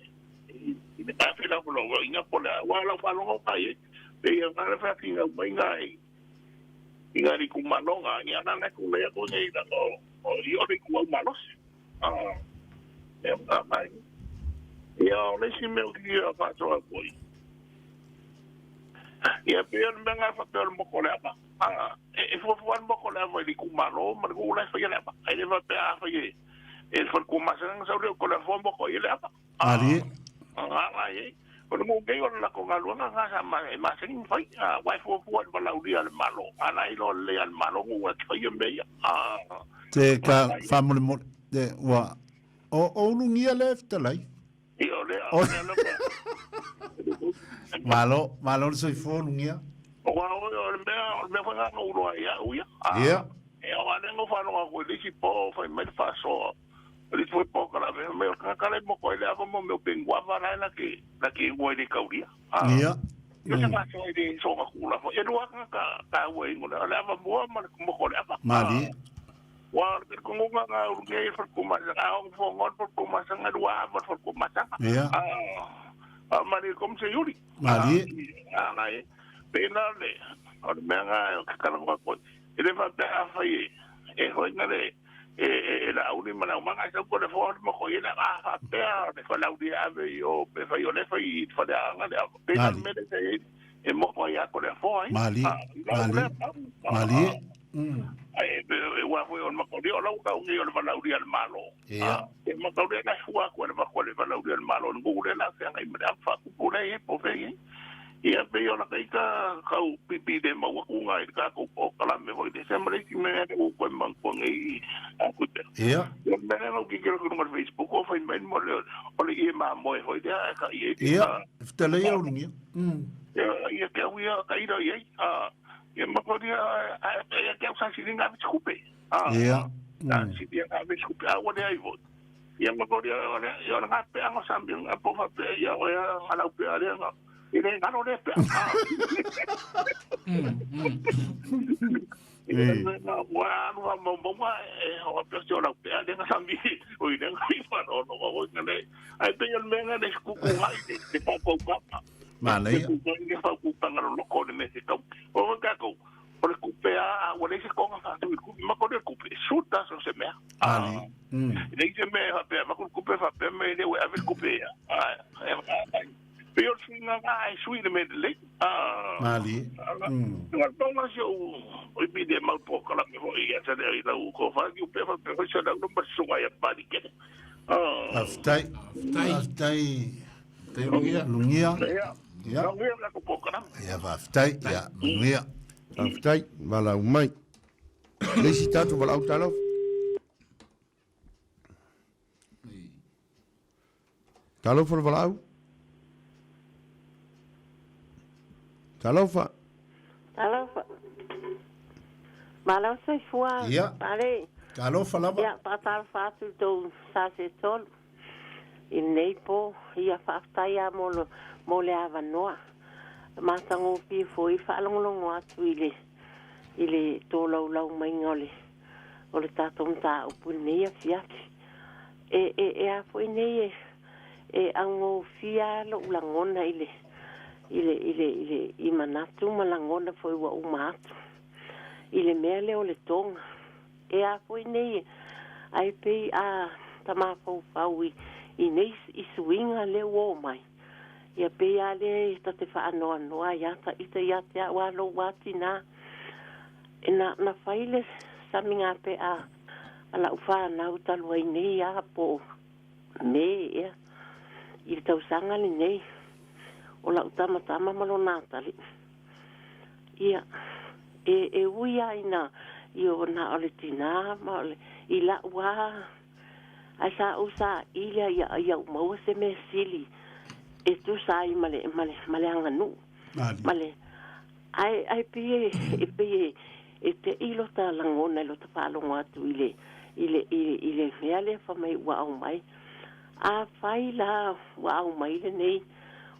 i le ka fi la lo lo inga po la wa la fa lo ka i pe ia nga le fa finga mai nga i i nga ri ku malonga ia na na ku le ko nei la o o i o le ku au malosi a e nga mai ia o le si mea ki ia fa toa koi ia pe o le mea nga fa pe o le moko le apa a e fuafua le moko le apa i le ku malo ma le ku le fa ia le apa ai le fa pe a fa ia e fa ku masanga sa le ko le fo moko i le apa Ali. nga nga ye O le ngū o le lako galuega ga sa ma e masani ma fai. Uae fuafua i le valaaulia a le Malo, a la iloa lelei a le Malo gū e te faia mea ia. Te ka faamolemole te ua o o ulugia le fetalai. Ia o lea o lea lava. Malo, malo le soifua ulugia. Aua o le mea o le mea foi lena na ou iloa ai au ia. Ia. Ia aua lea na ou faalogo atu i le isi po fai mai le faasoa. O le isi foi po kala me o tagata le moko ai le ava mo mea o penguava la e la ke la ke ua i le kaulia. Ia. Ia se faasoa i le soga kula foi. E lua tagata taua i le o le ava mua ma le moko o le ava. Malie. Ua o le kongonga nga ulu nge i falekumasaga a o fofoga o le falekumasaga lua ava o le falekumasaga. Ia. A malie kom se iuli. Malie. A ngai pe na le o le mea nga o ke talanoa atu ai. E le faapea afai e e hoi na le e e laauli ma le aumaga ae sau ko le foa o le moko i le a faapea le falauli e ave i o pe fai o le fai i faleaga le ava pe na le mea le sa i e moko ai a ko le foa ai. Malie. Malie. Malie. Ai e ua foi o le makauli o lau kau nei o le valauli a le Malo. Ia. E makauli la fua atu e le vaku le valauli a le Malo le nuu le la feagai ma le ava faakupu le e po fei ai. Ia pei o la kaita kau pipi le maua ku ngai le kākou polokalame foi le se ma le isi mea le ua koe manatua nei a kui pea. Ia. Ia o le mea lea na ou tilotilo atu i luga o le Facebook o fai mai mo le o le ie mamoe foi lea ae ka ie Ia, e fetalai au lugia. Ia ia ke au ia ka ira i ai. Ia makoria ae ia ke au sa sili ngā visi kupe. Ia. Sa sili ngā visi kupe a ua le ai foi. Ia makoria o le ia o le ngā peanga o sambi ngā pofa pea ia o ia ngā lau pea lea ngā I le ngaro le pea. Ua alu a maumauga e hoa pea se o lau pea le nga sami o i le nga i whanono o i ngale. Ai pe o le mea nga le kuku ngai le whakaukanga. Manaia. Le kuku le whakaukanga lo loko le mea se kau. O i kākou, o le kupe a, ua le se konga whātu i kupe. Mako le kupe, suta so se mea. Ali. Le se mea whapea, mako le kupe whapea me le ue ave le kupe ia. Pe o le suiga nga e sui le mea lelei. Malie. Nga tonga se o i pide mau polokalame foi ia sa lea i lau ko whaki u pe whapea foi sa lau ma sunga ia pari kene. Faafetai. Faafetai. Faafetai. Faafetai Lugia. Lugia. Ia. Ia. Manuia le latou polokalame. Ia faafetai. Ia manuia. Faafetai, valaau mai. Le isi tatou valaau talofa. Talofa le valaau. Talofa. Talofa. Malo soifua. Ia. Pale. Talofa lava. Ia, faatalofa atu i tou sa se tolu. I lenei po, ia faafetai lava mo le, mo le avanoa. Matagofie foi i le faalogologo atu i le, i le tolaulau maiga o le, o le tatou mataupu i lenei afiafi. E, e, e a foi nei e, e augofie lava lou lagona i le, i le, i le, i le, i manatu ma lagona foi ua uma atu i le mea lea o le toga. E a foi nei ae pei a ta mafaufau i, i nei i suiga lea ua oo mai, ia pei a lea e ta te faanoanoa ai a ta ita ia te au a lou a tinā. E na, na fai le samiga pe'a a la'u fanau talu ai nei a po o Me ea, i le tausaga lenei o la'u tamatama ma lona atalii. Ia, e, e ui lava ina i o na o le tinā ma o le, i la'u a, ae sa ou saili a ia, ia ou maua se mea sili e tusa ai ma le, ma le, ma le aganuu. Ma le, ae, ae pei e, e pei e, e te'i lota lagona i lota faalogo atu i le, i le, i le, i le mea lea fai mai ua aumai. Afai la ua aumai lenei,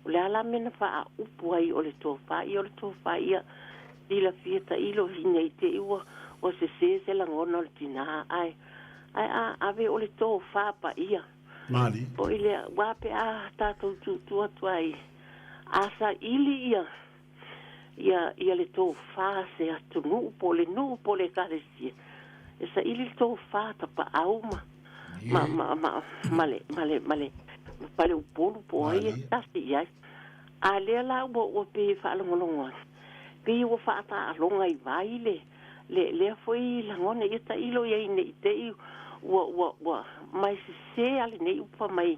o le a la mea na faaupu ai o le tofa ia, o le tofa ia silafia tailo ina i te i ua, ua sesē se lagona o le tinā, ae, ae a ave o le tofa paia. Malie. Foi lea, ua pe a tatou tuutuu atu ai, a saili ia, ia, ia le tofa a se atunuu po o le nuu po o le ekalesia, e saili le tofa tapaau ma, ma, ma, ma, ma le, ma le, ma le, ma Faleupolu po o ai e tasi i ai. A lea la ua, ua pei e faalogologo atu, pei ua faataaloga i vai le, le, lea foi lagona ia tailo i ai ne i te i ua, ua, ua, ma e sesē a lenei upu fai mai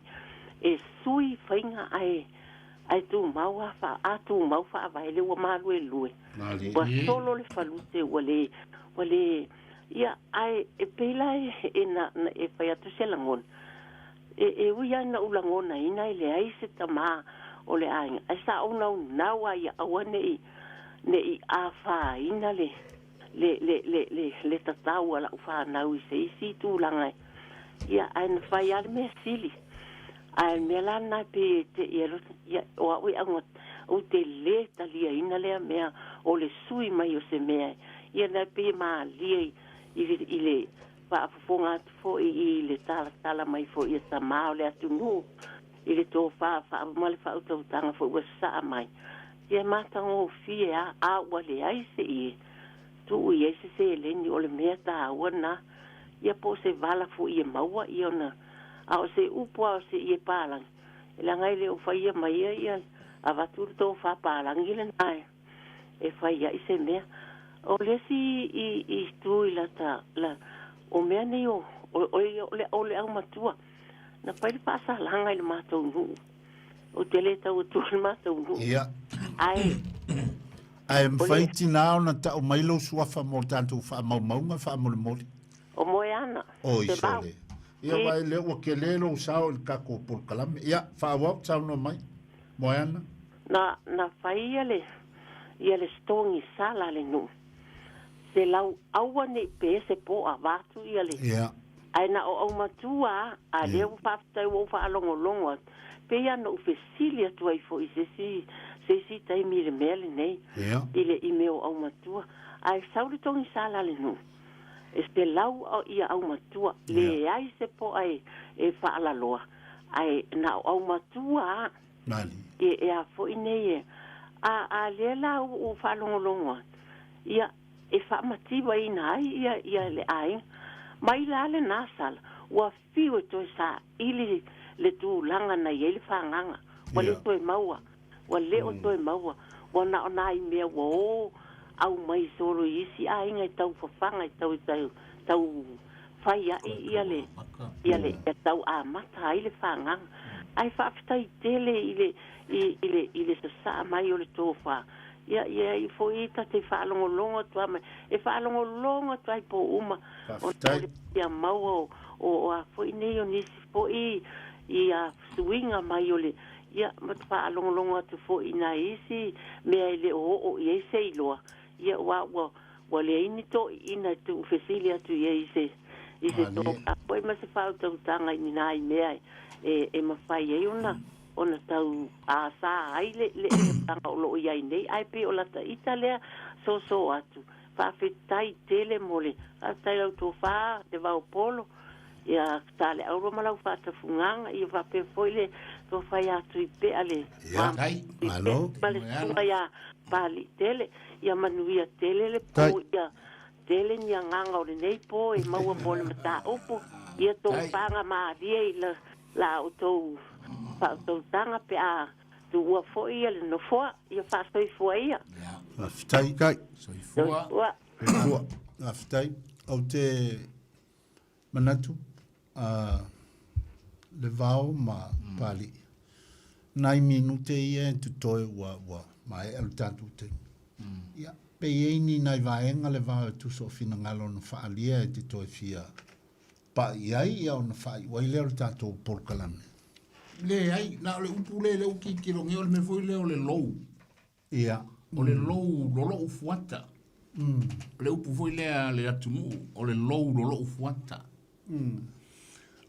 e sui faiga ae, Ae tumau a fa a tumau faavae lea ua maluelue. Ua solo le falute ua le ua le ia ae e pei la e e na na e fai atu se lagona. E e ui lava ina ou lagonaina e leai se tamā o le aiga ae sa ou naunau lava ia aua ne i ne i afaina le le le le le le tatau a la'u fanau i se isi tulaga e ia ae na fai lava le mea sili. Ae o le mea la lena e pei e te'i ai lota, ia, o a'u e auga, ou te lē taliaina lea mea o le sui mai o se mea, ia na e pei e malie i, i le, i le faafofoga atu foi i le talatala mai foi a tamā o le atunuu i le tofā ma le faautautaga foi ua sasaa mai. Ia e matagofie lava, a ua leai se ie, tuu i ai se seleni, o le mea tāua lena. Ia po o se vala foi e maua ia ona a o se upu a o se ie palagi, leaga e le o faia maia ia avatu le tofa palagi lena e e fai ai se mea. O le isi i i itu i lata la o mea nei o o o le o le aumatua na fai le faasalaga i le matou nuu. Ou te le tau atua i le matou nuu. Ia. Ae Ae mafai tinā ona tau mai lou suafa mo tatou faamaumauga faamolemole. O Moeana. Oi sole. Ia aua e lea ua tele lou sao i le tatou polokalame. Ia, faaauau, saunoa mai. Moeana. Na, na fai ia le, ia le stogi sala a le nuu. Se lau aua ne i pe se poa, vaeatu ia le. Ia. Ae na o aumatua a, a lea ua faafetai ua ou faalogologo atu, pei lava na ou fesili atu ai foi i se isi, se isi taimi i le mea lenei, i le i mea o aumatua. Ae sau le togi sala a le nuu, e selau ia aumatua, leai se poa e, e faalaloa, ae na o aumatua a. E, e a foi nei e, a, a lea la ua ou faalogologo atu, ia, e faamativaina ai ia ia le aiga. Mai la lenā sala, ua fiu e toe saili le tulaga na i ai le fagaga, ua le toe maua, ua le o toe maua, ua na o nai mea ua o aumai solo i isi aiga e tau fafaga e tau tau tau fai ai ia le ia le ia tau amata ai le fagaga. Ae faafetai tele i le i i le i le sasaa mai o le tofa Ia, ia i foi ta te faalogologo atu lava mai, e faalogologo atu ai po uma, ona o le fia maua o, o, o a foi nei o nisi foi ia suiga mai o le, ia, ma te faalogologo atu foi i nai isi mea e le o oo i ai se iloa, ia, aua ua, ua leai ni toeaiina e tuufesili atu i ai i se, i se tofa foi ma se faautautaga i ni nai mea e, e, e mafai ai ona ona tau asa ai le le tulaga o lo o i ai nei, ae pei o lata ita lea soso atu. Faafetai tele mo le faafetai lau tofa te vaopolo ia Taleauro ma lau faatafugaga ia faapea foi le tofa ia Tuipea le Ia, malo. ma le susuga ia Paliitele ia manuia tele le po ia tele ni agaga o lenei po e maua mo le mataupu ia tofaga malie i la La outou faautautaga pe a tuua foi ia le nofoa, ia faasoifua ia. Faafetai. Kai. Soifua. Soifua. Soifua. Faafetai. Ou te manatu a le vao ma Pali. Nai minute ia e totoe ua ua maea le tatou taimi. Ia, pe i ai ni nai vaega le vao e tusa o finagalo na faaalia e te toe fia Pai ai ia ona faaiu ai lea o le tatou polokalame. Leai, na o le upu lea lea ua tilotilo nei, o le mea foi lea o le lou. Ia. O le lou lolou fuata. O le upu foi lea a le atunuu, o le lou lolou fuata.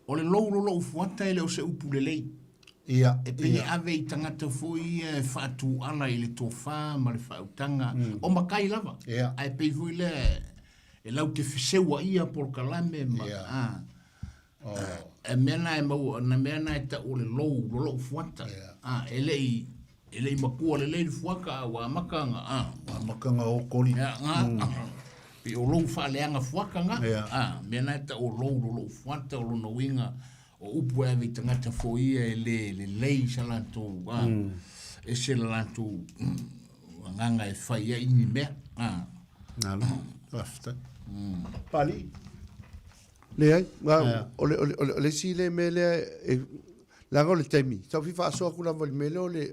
O le lou lolou fuata e le o se upu lelei. Ia. E pei e ave i tagata foi ia e faatuala i le tofa ma le faautaga, o matai lava. Ia. Ae pei foi lea e lau te feseuaia polokalame ma Yeah. a Oh. e mea na e maua na mea na e tau o le lou lolou fuata Yeah. a e lei e lei makua lelei le fuata a ua amata ona a Ua amata ona o koli. Ia, nga pei o lou faaleaga fuata nga Yeah. a mea na e tau o lou lolou fuata o lona uiga o upu e ave i tagata foi ia e le lelei sa latou a ese le latou agaga e fai ai ni mea a Malo, faafetai. Pali. Leai, o le, o le, o le isi le mea lea, e, leaga o le taimi, sa ou fia faasoa atu lava i le mea lea o le,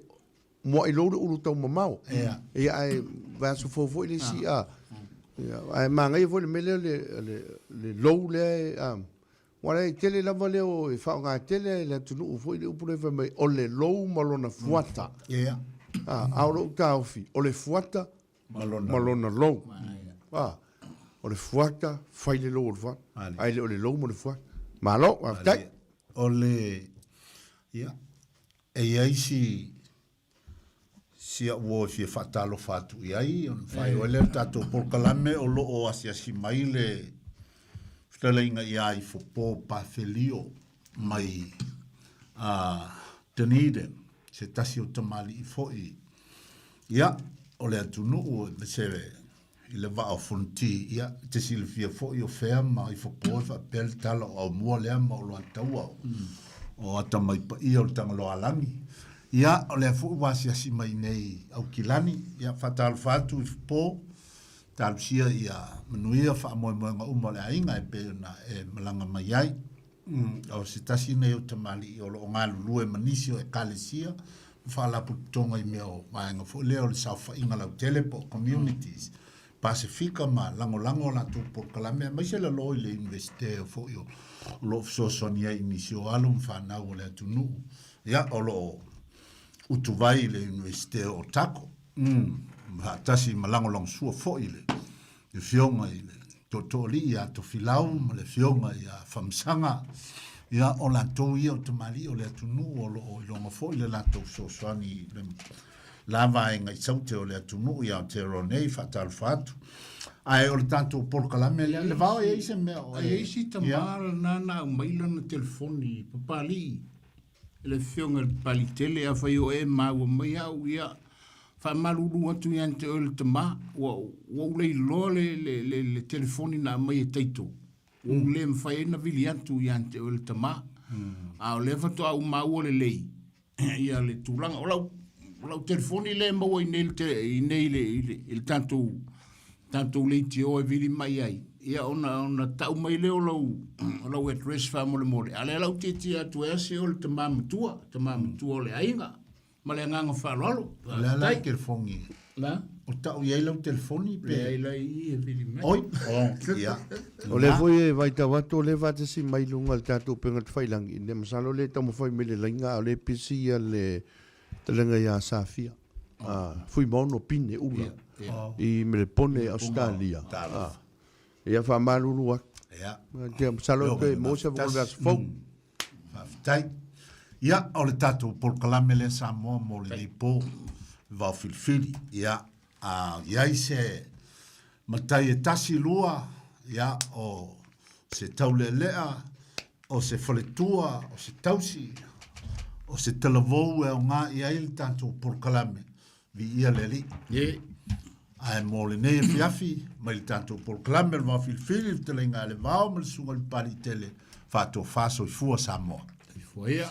mua'i lou le ulu taumamao. Ia ae vaiaso fou foi le isi a. Ia ae manaia foi le mea lea o le le lou lea e a aua o la e tele lava lea o e faaaoga tele e le atunuu foi le upu lea fai mai o le lou ma lona fuata. Ia. A, a o lou taofi, o le fuata Ma lona ma lona lou. A, o le fuata, fai le lou o le fuata, ae le o le lou ma le fuata. Malo, faafetai. O le, ia, e i ai si, si au uo e fia faatalofa atu i ai, ona faailoa ai lea o le tatou polokalame o lo o asiasi mai le fetalaiga ia Ifopo Pafelio mai a Dunedin, se tasi o tamalii foi, ia, o le atunuu aemaise i le vaa o Fonoti, ia, e te silafia foi o fea ma Ifopo e faapea le tala o Aumua lea ma Oloataua o, o atamai paia o le Tagaloaalagi. Ia, o lea foi ua asiasi mai nei Aukilani, ia, faatalofa atu Ifopo, talosia ia manuia faamoemoega uma o le aiga e pei ona e malaga mai ai. O se tasi nei o tamalii o lo o galulue ma nisi o Ekalesia ma faalapotopotoga i mea o vaega foi lea o le saofaiga lautele po o communities Pasefika ma lagolago a latou polokalame aemaise lalo i le Iunivesite foi o lo o fesoasoani ai i nisi o alo ma fanau o le atunuu ia o lo o utuvai i le Iunivesite o Otago faatasi ma lagolagosua foi i le Afioga i le Tootooalii ia Tofilau ma le Afioga ia Famasaga, ia o latou ia o tamalii o le atunuu o lo o iloga foi le latou fesoasoani i le la vaega i saute o le atunuu i Aotearoa nei, faatalofa atu. Ae o le tatou polokalame lea, le vao e i ai se mea o e... E i ai si tama lena na aumai lana telefoni i Papalii, le Afioga i le Papalitele, afai o e maua mai au, ia, faamalulu atu ia te oe le tama, ua, ua ou le iloa le, le, le, le telefoni na aumai e Taito. Ua ou le mafai ai na vili atu ia te oe le tama. A o lea faatoa ou maua lelei, ia le tulaga. O lau, o lau telefoni lea e maua i nei i le, te, i nei i le, i le, i le tatou, tatou leitio e vili mai ai, ia ona, ona tau mai lea o lau, o lau address faamolemole. A o lea la ou tietie atu ai se o le tama matua, tama matua o le aiga. Ma le agaga faaaloalo. O le a la le telefoni? La? O tau i ai lau telefoni pe? Leai la i e vili mai. Oi, oh, ia. O lea foi e vaitau atu o lea e faatasi mai i luga o le tatou upega tafailangi, ne masalo o lea e taumafai mai le laina a o lea e pisi ia le talaga ia Safia. Ah, Fuimaono Pine Ula i Melepone, Ausetalia. Ah, ia faamalulu atu. Ia. Masalo e toe maua se avanoa i le aso fou. Faafetai. Ia, o le tatou polokalame lea Samoa mo lenei po, le vaofilifili. Ia, a i ai se matai e tasi lua, ia, o se taulealea, o se faletua, o se tausi, o se talavou e aoga i ai le tatou polokalame, Viia le Alii. Ye. Ae mo lenei afiafi, mai le tatou polokalame o le Vaofilifili, le fetalaiga a le Vao ma le Susuga i le Papaliitele, faatofa soifua Samoa. Soifua ia.